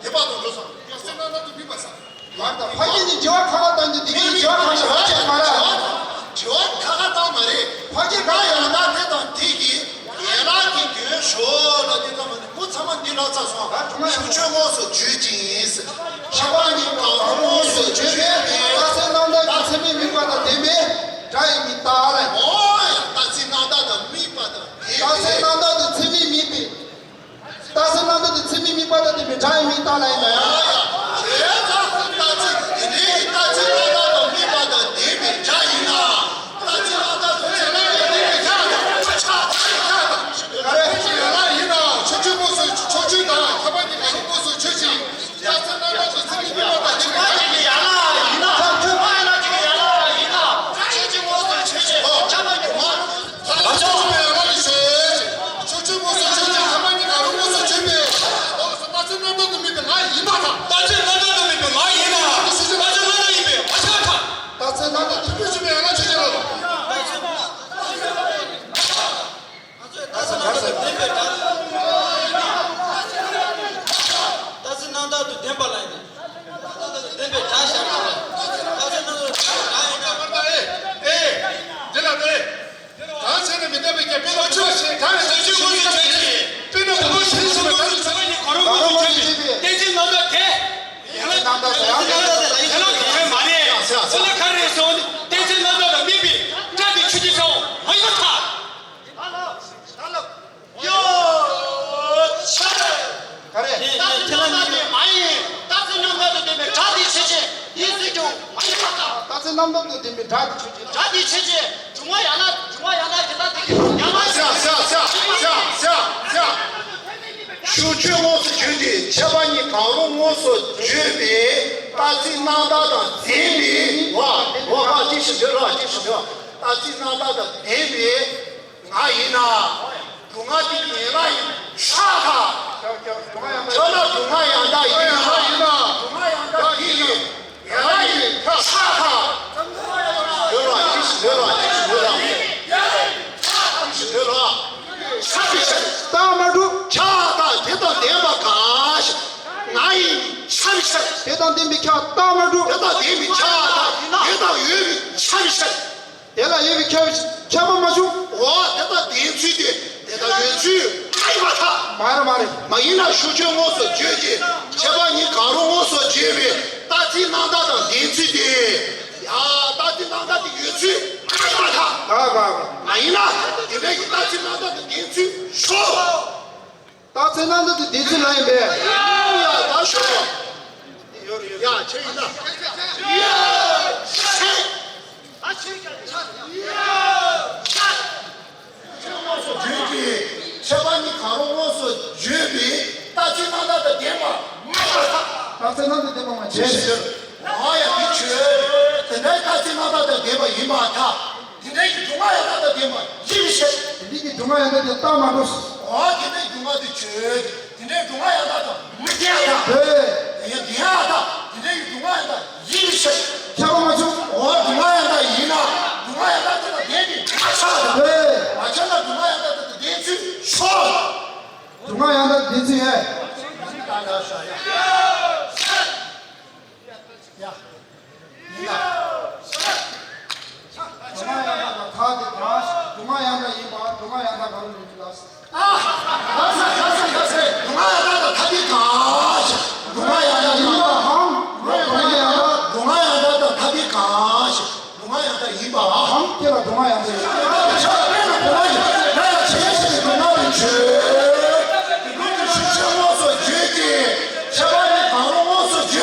དེ་བར་དུ་འགྲོ་སོང་། ཡ་སེ་ན་ན་དུ་མི་པ་ས། ང་དང་ཕ་གི་ནི་བྱེ་བ་ཁ་ཁ་བཏང་རྒྱུ་དེ་གི་བྱེ་བ་ཁ་ཁ་བྱེད་མ་རེད། བྱེ་བ་ཁ་ཁ་བཏང་མ་རེད། ཕ་གི་ང་ཡང་ན་དེ་དང་དེ་གི་ཡན་ལག་གི་དོན་ཞོག་ལ་དེ་ཙམ་མ་ནི་མུ་ཚང་མ་འདི་ལ་ཚ་སོང་། ད་དྲུང་མ་ཡང་ཆོས་ཆོས་དངོས་སུ་བརྗོད་ཅིང་ཡིན། ཁྱབ་པ་གཉིས་གང་རུང་དངོས་སུ་བརྗོད་པའི། རྟགས་མཚན་རྣམ་དག་གི་ཚད་མས་དམིགས་པ་དང་ལྡན་པའི་སྒྲ་ཡིན་མིན་རྟགས་ལ། འོ་ཡ། རྟགས་མཚན་རྣམ་དག་དང་དམིགས་པ་དང་ལྡན་པའི། རྟགས་མཚན་རྣམ་དག་གི་ཚད་མས་དམིགས་པའི། རྟགས་མཚན་རྣམ་དག་ཏུ་ཚད་མས་དམིགས་པ་དང་ལྡན་པའི་སྒྲ་ཡིན་མིན་རྟགས་ལ་ཡིན་ན་ཡང་། ཨོ་ཡ། བྱས་ཙང་རྟགས་མཚན་དེ་འདྲའི་རྟགས་མཚན་རྣམ་དག་དང་དམིགས་པ་དང་ལྡན་པའི་སྒྲ་ཡིན་ན། རྟགས་མཚན་རྣམ་དག་ཏུ་ཚད་མས་དམིགས་པའི་སྒྲ་དང་ཆ་ཆ་ཆ་དང་། ག་རེ། ཡན་ལག་ཡིན་ནའང་ཆོས་ཆོས་དངོས་སུ་ཆོས་ཆོས་དང་ཁྱབ་པ་གཉིས་གང་རུང་དངོས་སུ་ཆོས་ཅན། རྟགས་མཚན་རྣམ་དག་ཏུ་ཚད་མས་དམིགས་པ་དང་ལྡན་པའི་སྒྲ་ཡིན་ན། ཡན་ལག་ཡིན་ན། ཁྱབ་པ་ཡན་ལག་གཅིག་གི་ཡན་ལག་ཡིན་ན། ཆོས་ཅན་དངོས་སུ་ཆོས་ཅན། ཁྱབ་པ་གཉིས་གང་རུང་། ད་ཆོས་ཆོས་ཡན་ལག་ནི་ཆོས་ཅན། ཆོས་ཆོས་དངོས་སུ་ཆོས་ཅན། ཁྱབ་པ་གཉིས་གང་རུང་དངོས་སུ་ཆོས་པས། འོ་རྟགས་མཚན་རྣམ་དག་ཏུ་དམིགས་པའི་ང་ཡིན་པར་ཐལ། རྟགས་མཚན་རྣམ་དག་ཏུ་དམིགས་པའི་ང་ཡིན་ན། རྟགས་མཚན་རྣམ་དག་ཡིན་པས་མ་ཁྱབ་པར་ཐལ། རྟགས་མཚན་རྣམ་དག་ཏུ་དམིགས་པའི་ཡན་ལག་ཆོས་ཅན་ལ། རྟགས་མཚན་རྣམ་དག་ཏུ་ལྡན་པའི་སྒྲ། རྟགས་མཚན་རྣམ་དག་ཏུ་ལྡན་པ་ལ་ཡིན་ཏེ། རྣམ་དག་ཏུ་ལྡན་པའི་སྒྲ་ཞེས་པ་ལ། རྟགས་མཚན་རྣམ་དག་ཏུ་ལྡན་པའི་སྒྲ་ཡིན་ན། ཨེ་ཨེ། འདི་ལ་ནི། གང་བྱས་ནས་མི་ལྡན་པའི་རྐྱེན་པས་ལོག་ཆོས་ཞེས་གང་ཡང་ཆོས་ཅན་དངོས་སུ་ཆོས་ཅན། དཔེར་ན་བུམ་པ་ཞལ་གཟིགས་པའི་སྒྲ་དང་ཆོས་པ་གཉིས་གང་རུང་དངོས་སུ་ཆོས་པའི་རྟགས་མཚན་རྣམ་དག་དེ། ཡན་ལག་རྣམ་དག་ཡན་ལག་རྣམ་དག་ཡན་ལག་གི་དོན་མ་རེད། ཡ་ཡ་ཡ། འོ་ན་ག་རེ་རེད་ཟེར་བ་ནི་རྟགས་མཚན་རྣམ་དག་དང་དམིགས་པའི་སྒྲ་དེ་ཆོས་ཅན་ཆ་བོ་མ་ཡིན་པར་ཐལ། ཡོ། ཆ། ག་རེ། རྟགས་མཚན་རྣམ་དག་དེ་མ་ཡིན། རྟགས་མཚན་རྣམ་དག་ཏུ་ལྡན་པའི་སྒྲ་དེ་ཆོས་ཅན། དེའི་ཚིག་ཀྱང་མ་ཡིན་པར་ཐལ། རྟགས་མཚན་རྣམ་དག་ཏུ་ལྡན་པའི་སྒྲ་དེ་ཆོས་ཅན། སྒྲ་དེ་ཆོས་ཅན། སྒྲུང་བ་ཡང་ན་སྒྲུང་བ་ཡང་ན་དེ་དག་དེ་ཡང་ན། ཤ་ཤ་ཤ་ཤ་ཤ་ཤ། ཆོས་ཆོས་དངོས་སུ་བརྗོད་ཅིང་ཁྱབ་པ་གཉིས་གང་རུང་དངོས་སུ་བརྗོད་པའི་རྟགས་མཚན་རྣམ་དག་དང་ལྡན་པའི། བ་བ་བ་ཅི་ཞིག་འདོད་ལ་ཅི་ཞིག་འདོད། རྟགས་མཚན་རྣམ་དག་དང་ལྡན་པའི། ང་ཡིན་ན། སྒྲུང་ང་དེ་ཡན་ལག་ཡིན་ཤག་ཁ། ཁྱོད་ཁྱོད་སྒྲུང་ང་ཡང་དག་ཁྱོད་ལ་སྒྲུང་ང་ཡང་དག་ཡིན་ན། ཡན་ལག་ཡིན་ན། སྒྲུང་ང་ཡང་དག་ཡིན། ཡན་ལག་ཡིན་ཤག་ཁ། ལོས་ལ་ཅི་ཞིག་ལོས་ལ་ཅི་ཞིག་ལོས་ལ། ཅི་ཞིག་ལོས་ལ། ཤ་བི་ཤ། རྟགས་མ་གྲུབ། ཁྱབ་པ་དང་དེ་དང་ལྡན་པ་གང་ཞིག་ང་ཡིན་ཤ་བི་ཤ། དེ་དང་ལྡན་པའི་ཁྱབ་པ་རྟགས་མ་གྲུབ། དེ་དང་ལྡན་པའི་ཁྱབ་པ་དང་དེ་དང་ཡོད་པའི་ཤ་བི་ཤ། དེ་ལ་ཡོད་པའི་ཁྱབ་ཁྱབ་པ་མ་བྱུང་། འོ་དེ་དག་ལྡན་ཚུལ་དེ་དེ་དག་ཡོད་ཚུལ་མ་ཡིན་པར་ཐལ། མ་རེད་མ་རེད། མ་ཡིན་ན་ཆོས་ཆོས་དངོས་སུ་བརྗོད་ཅིང་ཁྱབ་པ་གཉིས་གང་རུང་དངོས་སུ་བརྗོད་པའི་རྟགས་མཚན་རྣམ་དག་དང་ལྡན་ཚུལ་དེ། ཡ་རྟགས་མཚན་རྣམ་དག་དེ་ཡོད་ཚུལ་མ་ཡིན་པར་ཐལ། ག་ག་ག་མ་ཡིན་ན་དེ་འདྲ་གི་རྟགས་མཚན་རྣམ་དག་དང་ལྡན་ཚུལ་ཤོག་རྟགས་མཚན་རྣམ་དག་ཏུ་ལྡན་ཚུལ་ལ་ཡིན་པས། ཡ་ད་ཞོག་ཡ་ཁྱེད་ཡིན་ན། ཡ་ཁྱེད། ཨ་ཁྱེད་ཀྱང་ཆ། ཡ་ཁྱེད། ཆོས་དངོས་སུ་བརྗོད་ཀྱི་ཁྱད་པར་གཉིས་གང་རུང་དངོས་སུ་བརྗོད་པའི་རྟགས་མཚན་རྣམ་དག་དང་ལྡན་པ་མ་ཡིན་པར་ཐལ། རྟགས་མཚན་རྣམ་དག་ལྡན་པ་མ་བྱས་ཟེར། འོ་ཡ་འདི་ཆོས། དེ་འདྲའི་རྟགས་མཚན་རྣམ་དག་དང་ལྡན་པ་ཡིན་པར་ཐལ། དེ་འདྲའི་སྒྲུང་ང་ཡང་དག་དང་ལྡན་པ་ཡིན་ཞེས། དེ་འདྲའི་སྒྲུང་ང་ཡང་དག་དེ་རྟགས་མ་གྲུབ། འོ་དེ་འདྲའི་སྒྲུང་ང་དེ་ཆོས། དེ་འདྲའི་སྒྲུང་ང་ཡང་དག་དང་མི་ལྡན་ཡང་དག་ཧེ། ཡང་ལྡན་ཡང་དག་དེ་འདྲའི་སྒྲུང་ང་ཡང་དག་ཡིན་ཞེས། ཁྱབ་པ་མ་བྱུང་། འོ་སྒྲུང་ང་ཡང་དག་ཡིན་ན་སྒྲུང་ང་ཡང་དག་དེ་དང་ལྡན་པས་མ་ཁྱབ་དང་། ཧེ། མ་ཁྱབ་ན་སྒྲུང་ང་ཡང་དག་དེ་དང་ལྡན་ཚུལ་ཤོག་སྒྲུང་ང་ཡང་དག་ལྡན་ཚུལ་ཧེ། ད་ལྟ་ཤོག་ཡ། ཡ། ཡིན་ལ། སྒྲུང་ང་ཡང་དག་དང་ཐ་དེ་གང་ཞིག་སྒྲུང་ང་ཡང་དག་ཡིན་པ་སྒྲུང་ང་ཡང་དག་གང་རུང་ཡིན་ལ། ཨ། ལགས་སོ་ལགས་སོ་ལགས་སོ། སྒྲུང་ང་ཡང་དག་དང་ཐ་དེ་གང་ཞིག་སྒྲུང་ང་ཡང་དག་ཡིན་པའམ། སྒྲུང་ང་ཡང་དག་སྒྲུང་ང་ཡང་དག་དང་ཐ་དེ་གང་ཞིག་སྒྲུང་ང་ཡང་དག་ཡིན་པའམ། ཁྱེད་ལ་སྒྲུང་ང་ཡང་དག་ཡིན། ང་ལ་ཆ་དཔེ་ལ་གོ་བ་ཡིན། ང་ལ་ཆེ་ཆེ་སྒྲུང་ང་རེ་བྱོས། དེ་ལུགས་ཀྱི་ཆོས་ཆོས་དངོས་སུ་བརྗོད་ཀྱི། ཁྱད་པར་གཉིས་གང་རུང་དངོས་སུ་བརྗོད་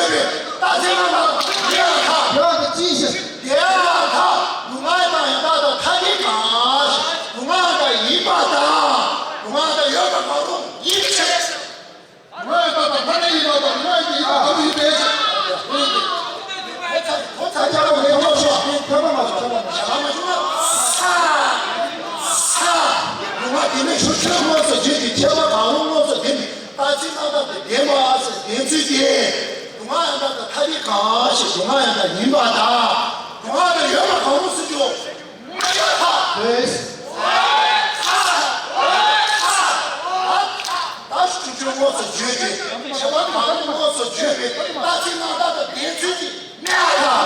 དེ་ནས་ཆོས་ཆོས་དངོས་སུ་བརྗོད་ཅིང་ཁྱད་པར་གང་རུང་དངོས་སུ་བསྟན་པའི་རྟགས་ཅན་རྣམ་དག་ཏུ་ལྡན་པ་ཟེར་ལྡན་ཚུལ་དེ། སྒྲུབ་ངག་ཡང་དག་དང་ཐ་དད་གང་ཞིག་སྒྲུབ་ངག་ཡང་དག་ཡིན་པ་དང་། སྒྲུབ་ངག་དང་ཡོད་པ་གང་རུང་སུ་འཇོག་ད་ཆོས་ཆོས་དངོས་སུ་བརྗོད་ཅིང་ཁྱད་པར་གང་རུང་དངོས་སུ་བརྗོད་པའི་རྟགས་ཅན་རྣམ་དག་དང་ལྡན་ཚུལ་གྱི་མེད་པ་དང་།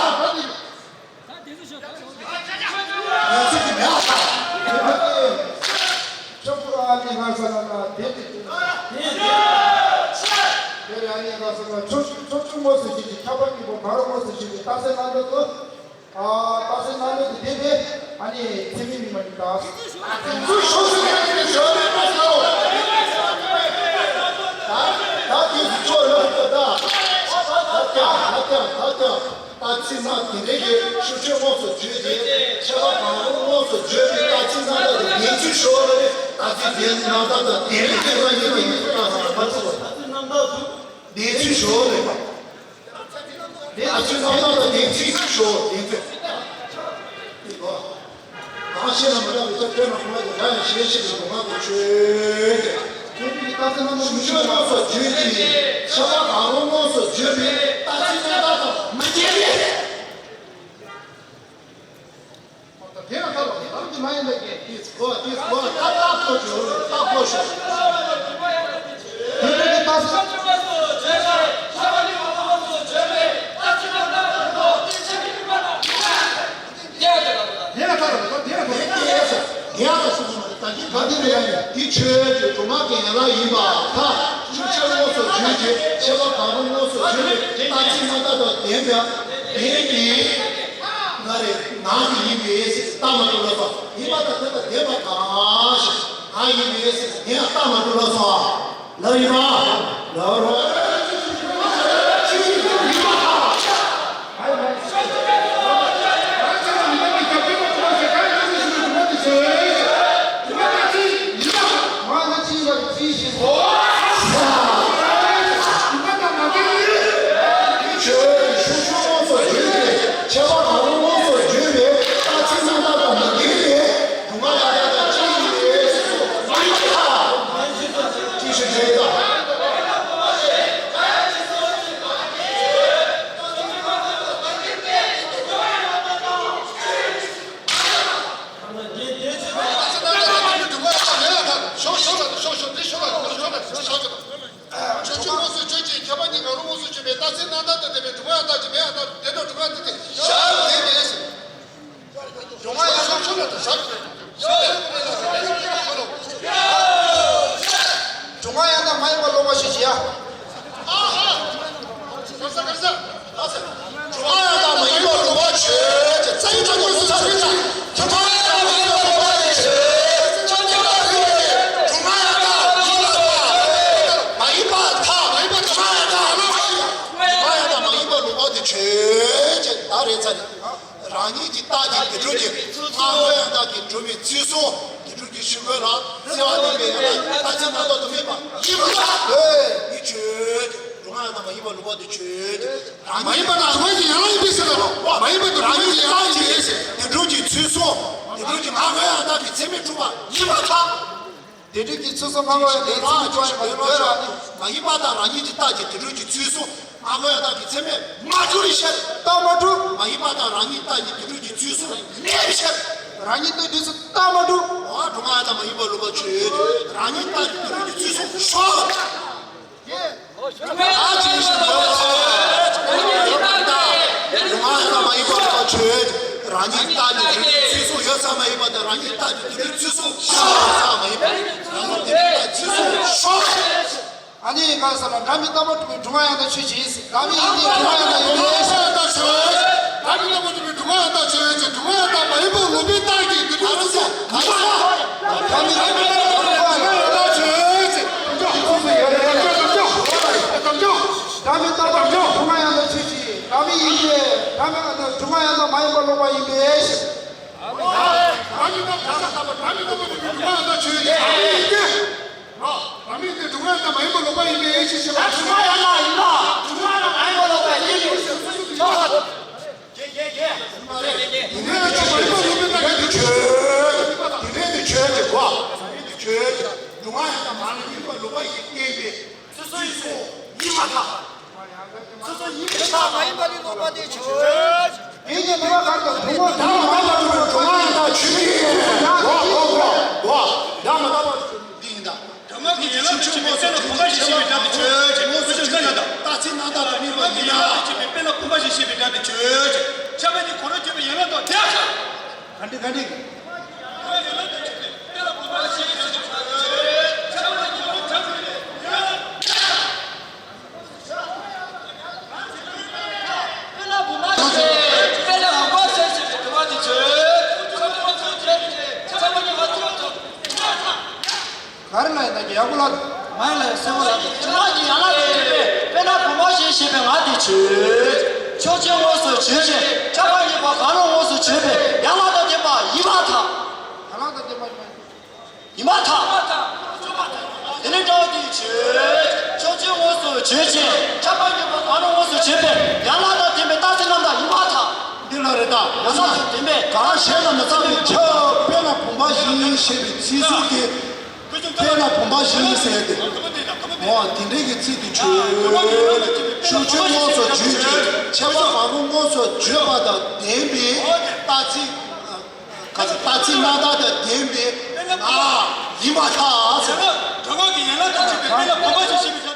ལྡན་ཚུལ་གྱི་མེད་པ་དང་། ཆོས་སྐུ་ཨ་ནི་ང་ས་ན་ན་དེ་དེ་དེ་དེ་རེ་ཨ་ནི་ང་ས་ན་ཆོས་ཆོས་ཆོས་དངོས་སུ་བརྗོད་ཅིང་ཁྱད་པར་གཉིས་པོ་གང་རུང་དངོས་སུ་བརྗོད་པའི་རྟགས་ཚད་རྣམ་དག་ཏུ། ཨ་རྟགས་ཚད་རྣམ་དག་ཏུ་ལྡན་པས་ཨ་ནི་ཚད་མའི་མིང་མ་ཡིན་པ། ཚུལ་ཕྱོགས་སུ་ཡང་ཚུལ་ཕྱོགས་ནས་མ་ཚོགས། ད་ད་དེ་ཚུལ་ཕྱོགས་ལ་ད་ད་ཀྱང་ད་ཀྱང་ད་ཀྱང་རྟགས་ཚད་རྣམ་དེ་འདྲའི་གི་ཆོས་ཆོས་དངོས་སུ་བརྗོད་ཅིང་ཁྱད་པར་གང་རུང་དངོས་སུ་བརྗོད་པའི་རྟགས་ཚད་རྣམ་དག་ཏུ་ལྡན་ཚུལ་ཕྱོགས་ལ་རེ་རྟགས་ཚད་དེ་རྣམ་དག་ཏུ་ལྡན་པའི་དེ་ལ་ཡིན་པ་ཡིན་པ་ལྟར་མ་ཚོགས། ལྡན་ཚུལ་ཕྱོགས་ལ། ལྡན་ཚུལ་རྣམ་དག་ཏུ་ལྡན་ཚུལ་ཕྱོགས་ལྡན་ཚུལ། གང་ཞེ་ན་མི་འདྲ་བའི་ཚུལ་དཔེར་ན་ཁོ་ན་དེ་འདྲ་ཡང་ཞེས་བཤད་པའི་སྒྲུབ་ངག་གི་ཆོས་ཏེ། ཆོས་དངོས་སུ་བརྗོད་ཅིང་ཁྱད་པར་གང་རུང་དངོས་སུ་བརྗོད་པའི་རྟགས་ཚད་རྣམ་དག་དང་མི་འགལ་བས། དེ་ཡང་ཐལ་བ་ལམ་གྱི་མ་ཡིན་པའི་གེགས། དེས་གོ་དེས་གོ་ད་ལྟ་གོ་ཞོག་ལྟ་གོ་ཞོག་དེ་ནི་ལྟ་ས། དེ་ཡང་ཐལ་བ་ད་དེ་ཡང་ཐལ་བ། དེ་ཡང་ཐལ་བ། ད་གིན་ག་དེ་ལ་ཡང་དེ་ཆོས་ཀྱི་སྒྲུབ་ངག་གི་ཡན་ལག་ཡིན་པར་ཐལ། ཆོས་ཆོས་དངོས་སུ་བརྗོད་ཅིང་ཁྱད་པར་གང་རུང་དངོས་སུ་བརྗོད་པའི་རྟགས་ཚད་རྣམ་དག་དང་ལྡན་པ་དེ་ནི། ང་རེ་ང་གི་ཡིན་པས་ཟེར་རྟགས་མ་གྲུབ་ལ་སོགས་ཡིན་པ་དང་དེ་དང་ལྡན་པ་གང་ཞིག་ང་ཡིན་པས་ཟེར་དེ་ཡང་རྟགས་མ་གྲུབ་ལ་སོགས་ལ་ཡིན་པ་ལ་རོ། ཆོས་ཀྱི་ཆོས་ཆོས་དངོས་སུ་བརྗོད་ཅིང་ཁྱད་པར་གང་རུང་དངོས་སུ་བརྗོད་པའི་རྟགས་ཚད་རྣམ་དག་དང་མི་འགལ་ཏེ། སྒྲུབ་ངག་ཡང་དག་དང་གཅིག་ཡིན་པས་སོ། མ་ཡིན་པར་ཐལ། ཅི་ཞིག་བྱེད་དང་། ཞོག་ཞོག་ལ་ཞོག་ཞོག་འདི་ཞོག་ལ་ཞོག་ཞོག་ལ་ཞོག་ཞོག་ཆོས་ཆོས་དངོས་སུ་བརྗོད་ཅིང་ཁྱད་པར་གཉིས་ཀ་རུ་དངོས་སུ་བརྗོད་པའི་རྟགས་ཚད་རྣམ་དག་ཏུ་ལྡན་པའི་སྒྲུབ་ངག་ཡང་དག་གི་མེད་ཡང་དག་ཏུ་ལྡན་ནོ། སྒྲུབ་ངག་དེ་དེ་བཞག་ལྡན་པས་སོ། སྒྲུབ་ངག་ཡང་ཞོག་ཞོག་ལ་དང་བཞག་ལྡན་པས། སྒྲུབ་ངག་ཡང་དག་མ་ཡིན་པ་ལོག་པ་ཞེས་བྱ། སྒྲུབ་ངག་ཡང་དག་མ་ཡིན་པ་ལོག་པ་ཆོས་ཅན། རྩ་བའི་སྒྲ་སྐུ་ཚུལ་ཚ་རེད་ལ། སྒྲུབ་ངག་ཡང་དག་མ་ཡིན་པ་ལོག་པ་ཆོས་ཅན། སྒྲུབ་ངག་ཡང་དག་མ་ཡིན་པ་ལོག་པ་མ་ཡིན་པ་ཐལ། མ་ཡིན་པ་སྒྲུབ་ངག་ཡང་དག་སྒྲུབ་ངག་ཡང་དག་མ་ཡིན་པ་ལོག་པ་དེ་ཆོས་ཅན་ད་རེད་ཚ་རེད། རང་ཉིད་ཀྱི་རྟགས་ཀྱི་དེ་སྒྲུབ་ཀྱི་སྔ་རྒོལ་ཡང་དག་གི་སྒྲུབ་པའི་ཚུལ་གསུམ་དེ་སྒྲུབ་ཀྱི་ཕྱི་རྒོལ་ལ་བརྩི་བ་ལེན་པའི་ཡང་དག་རྟགས་ཚད་རྣམ་དག་ཏུ་དམིགས་པ་ཡིན་པ་ལ་འདོད་ནི་ཆོས་ཅན། སྒྲུབ་ངག་ཡང་དག་མ་ཡིན་པ་ལོག་པ་དེ་ཆོས་ཅན། མ་ཡིན་པ་ན་སྒྲུབ་ངག་གི་ཡན་ལག་ཡིན་པས་ཟེར་ལ། མ་ཡིན་པ་དེ་རང་ཉིད་ཀྱི་ཡན་ལག་ཡིན་པས་ཟེར། དེ་སྒྲུབ་ཀྱི་ཚུལ་གསུམ་དེ་སྒྲུབ་ཀྱི་སྔ་རྒོལ་ཡང་དག་གི་ཚད་མས་གྲུབ་པ་ཡིན་པར་ཐལ། དེ་སྒྲུབ་ཀྱི་ཚུལ་གསུམ་སྔ་རྒོལ་ཡང་དག་ཚད་མས་གྲུབ་པ་ཡིན་པར་ཐལ། མ་ཡིན་པ་དང་རང་ཉིད་ཀྱི་རྟགས་ཀྱི་དེ་སྒྲུབ་ཀྱི་ཚུལ་གསུམ་སྔ་རྒོལ་ཡང་དག་གི་ཚད་མས་མ་གྲུབ་པའི་ཕྱིར། རྟགས་མ་གྲུབ། མ་ཡིན་པ་དང་རང་ཉིད་རྟགས་ཀྱི་དེ་སྒྲུབ་ཀྱི་ཚུལ་གསུམ་གནས་པའི་ཕྱིར། རང་ཉིད་རྟགས་དེ་ཚུལ་རྟགས་མ་གྲུབ། འོ་སྒྲུབ་ངག་ཡང་དག་མ་ཡིན་པ་ལོག་པ་ཆོས་ཅན། རང་ཉིད་རྟགས་ཀྱི་དེ་སྒྲུབ་ཀྱི་ཚུལ་གསུམ་ཤོར། ཨ་ཅེ་ཞིག་འདོད་ལ་སོགས། སྒྲུབ་ངག་ཡང་དག་མ་ཡིན་པ་ལོག་པ་ཆོས་ཅན། རང་ཉིད་རྟགས་ཀྱི་དེ་སྒྲུབ་ཀྱི་ཚུལ་གསུམ་ཡོད་ཚད་མ་ཡིན་པ་དང་རང་ཉིད་རྟགས་ཀྱི་དེ་སྒྲུབ་ཀྱི་ཚུལ་གསུམ་ཤོར་ཚད་མ་ཡིན་པ། རང་ཉིད་དེ་སྒྲུབ་ཀྱི་ཚུལ་གསུམ་ཤོར། ཨ་ནི་གང་ཟེར་ན་སྒྲ་མི་རྟག་པར་གྲུབ་པའི་སྒྲུབ་ངག་ཡང་དག་ཆོས་ཅན། སྒྲ་མི་ཡིན་ཏེ་སྒྲུབ་ངག་ཡང་དག་ཡིན་པས། སྒྲ་མི་རྟག་པར་གྲུབ་པའི་སྒྲུབ་ངག་ཡང་དག་ཆོས་ཅན། སྒྲུབ་ངག་ཡང་དག་མ་ཡིན་པ་ལོག་པའི་རྟགས་ཀྱི་དེ་སྒྲུབ་ཀྱི་ཚུལ་གསུམ་མ་ཤོར། སྒྲ་མི་རྟག་པར་གྲུབ་པའི་སྒྲུབ་ངག་ཡང་དག་ཆོས་ཅན། སྒྲ་མི་རྟག་པར་གྲུབ་པའི་སྒྲུབ་ངག་ཡང་དག་ཆོས་ཅན། སྒྲ་མི་ཡིན་ཏེ་སྒྲ་མི་རྟག་པར་གྲུབ་པའི་སྒྲུབ་ངག་ཡང་དག་མ་ཡིན་པ་ལོག་པ་ཡིན་པས། སྒྲ་མི་རྟག་པར་གྲུབ་པའི་སྒྲུབ་ངག་ཡང་དག་མ་ཡིན་པ་ལོག་པ་ཡིན་པས། སྒྲ་མི་རྟག་པར་གྲུབ་པའི་སྒྲུབ་ངག་ཡང་དག་ཆོས་ཅན། སྒྲ་མི་ཡིན་ཏེ། རོ། བ་མིན་ཏེ་སྒྲུབ་ངག་ཡང་དག་མ་ཡིན་པ་ལོག་པ་ཡིན་པའི་ཕྱིར་ཞེས་པ། ད་སྒྲུབ་ངག་ཡང་དག་ཡིན་པ། སྒྲུབ་ངག་ཡང་དག་མ་ཡིན་པ་ལོག་པ་ཡིན་པའི་ཕྱིར་ཞེས་པ། དེ་ནས་ཆོས་མ་ཡིན་པ་ལོག་པའི་རྟགས་ཀྱི་དེ་ཆོས། དེ་ནས་དེ་ཆོས་ཀྱི་གོ། དེ་ཆོས། ཡིན་པ་ལོག་པ་ཞིག་བསྟན་པས་ཚུལ་སོ་ཡིན་ཚུལ་སོ་ཡིན་པར་ཐལ། ཚུལ་སོ་ཡིན་པར་ཐལ། མ་ཡིན་པ་ནི་ལོག་པ་སྟེ་ཆོས་ཅན། དེ་ཉིད་མི་བ་གར་དང་བུ་མོ་བདག་མ་དག་པར་གྲུབ་པའི་སྒྲོན་མ་ཡང་དག་ཆོས་ཉིད་ཡིན། བ་བ་བ་བ་བདག་མ་དག་པར་གྲུབ་པའི་འདི་ཡིན་ད། སྒྲོན་མ་གི་ཡན་ལག་དང་བཅས་པའི་དཔེར་ན་བུམ་པ་བཞིན་ཞེས་པའི་སྒྲ་དེ་ཆོས་ཅན། ཆོས་ཅན་ལ་དང་། རྟག་ཚིག་རྣམ་དག་ཏུ་དམིགས་པ་ཡིན་ན། དཔེར་ན་བུམ་པ་བཞིན་ཞེས་པའི་སྒྲ་དེ་ཆོས་ཅན། ཁྱབ་པ་ཉིད་གོ་རིམ་བརྗོད་པའི་ཡན་ལག་དང་དེ་ཡང་ཁྱབ། ག་འདྲ་ག་འདྲ། ག་རེ་ལ་ཡིན་ན་ཀྱི་ཡག་པོ་ལ། ང་ལ་གསལ་པོ་ལ། ངག་གི་ཡན་ལག་དང་བཅས་པའི་དཔེར་ན་བུམ་པ་བཞིན་ཞེས་པའི་ངག་དེ་ཆོས། ཕྱོགས་ཆོས་དངོས་སུ་ཆོས་ཅན། ཁྱབ་པ་ཉིད་ཀྱི་གང་རུང་དངོས་སུ་ཆོས་པའི་ཡན་ལག་དང་ལྡན་པ་ཡིན་པར་ཐལ། ཡན་ལག་དང་ལྡན་པ་ཡིན་པར་ཐལ། དེ་ནི་སྒྲ་དེ་ཆོས། ཕྱོགས་ཆོས་དངོས་སུ་ཆོས་ཅན། ཁྱབ་པ་ཉིད་ཀྱི་གང་རུང་དངོས་སུ་ཆོས་པའི་ཡན་ལག་དང་ལྡན་པའི་རྟག་ཚིག་རྣམ་དག་ཡིན་པར་ཐལ། འདི་ལ་རེད་ད། ཡན་ལག་དང་ལྡན་པའི་གང་ཞེས་ལ་མི་ཚང་བའི་ཆ། དཔེར་ན་བུམ་པ་བཞིན་ཞེས་པའི་ཚིག་ཟུར་གྱི། དཔེར་ན་བུམ་པ་བཞིན་ཟེར་ཏེ། འོ་དེ་འདྲའི་གི་ཚིག་དེ་ཆོས། ཕྱོགས་ཆོས་དངོས་སུ་བརྗོད་ཅིང་ཁྱད་པར་གང་རུང་དངོས་སུ་བརྗོད་པ་དང་ལྡན་པའི་རྟག་ཚིག་ག་ཚོད་རྟག་ཚིག་རྣམ་དག་དང་ལྡན་པའི་ང་ཡིན་པར་ཐལ་ཟེར། སྒྲོན་མ་གི་ཡན་ལག་དང་བཅས་པའི་དཔེར་ན་བུམ་པ་བཞིན་ཞེས་པའི།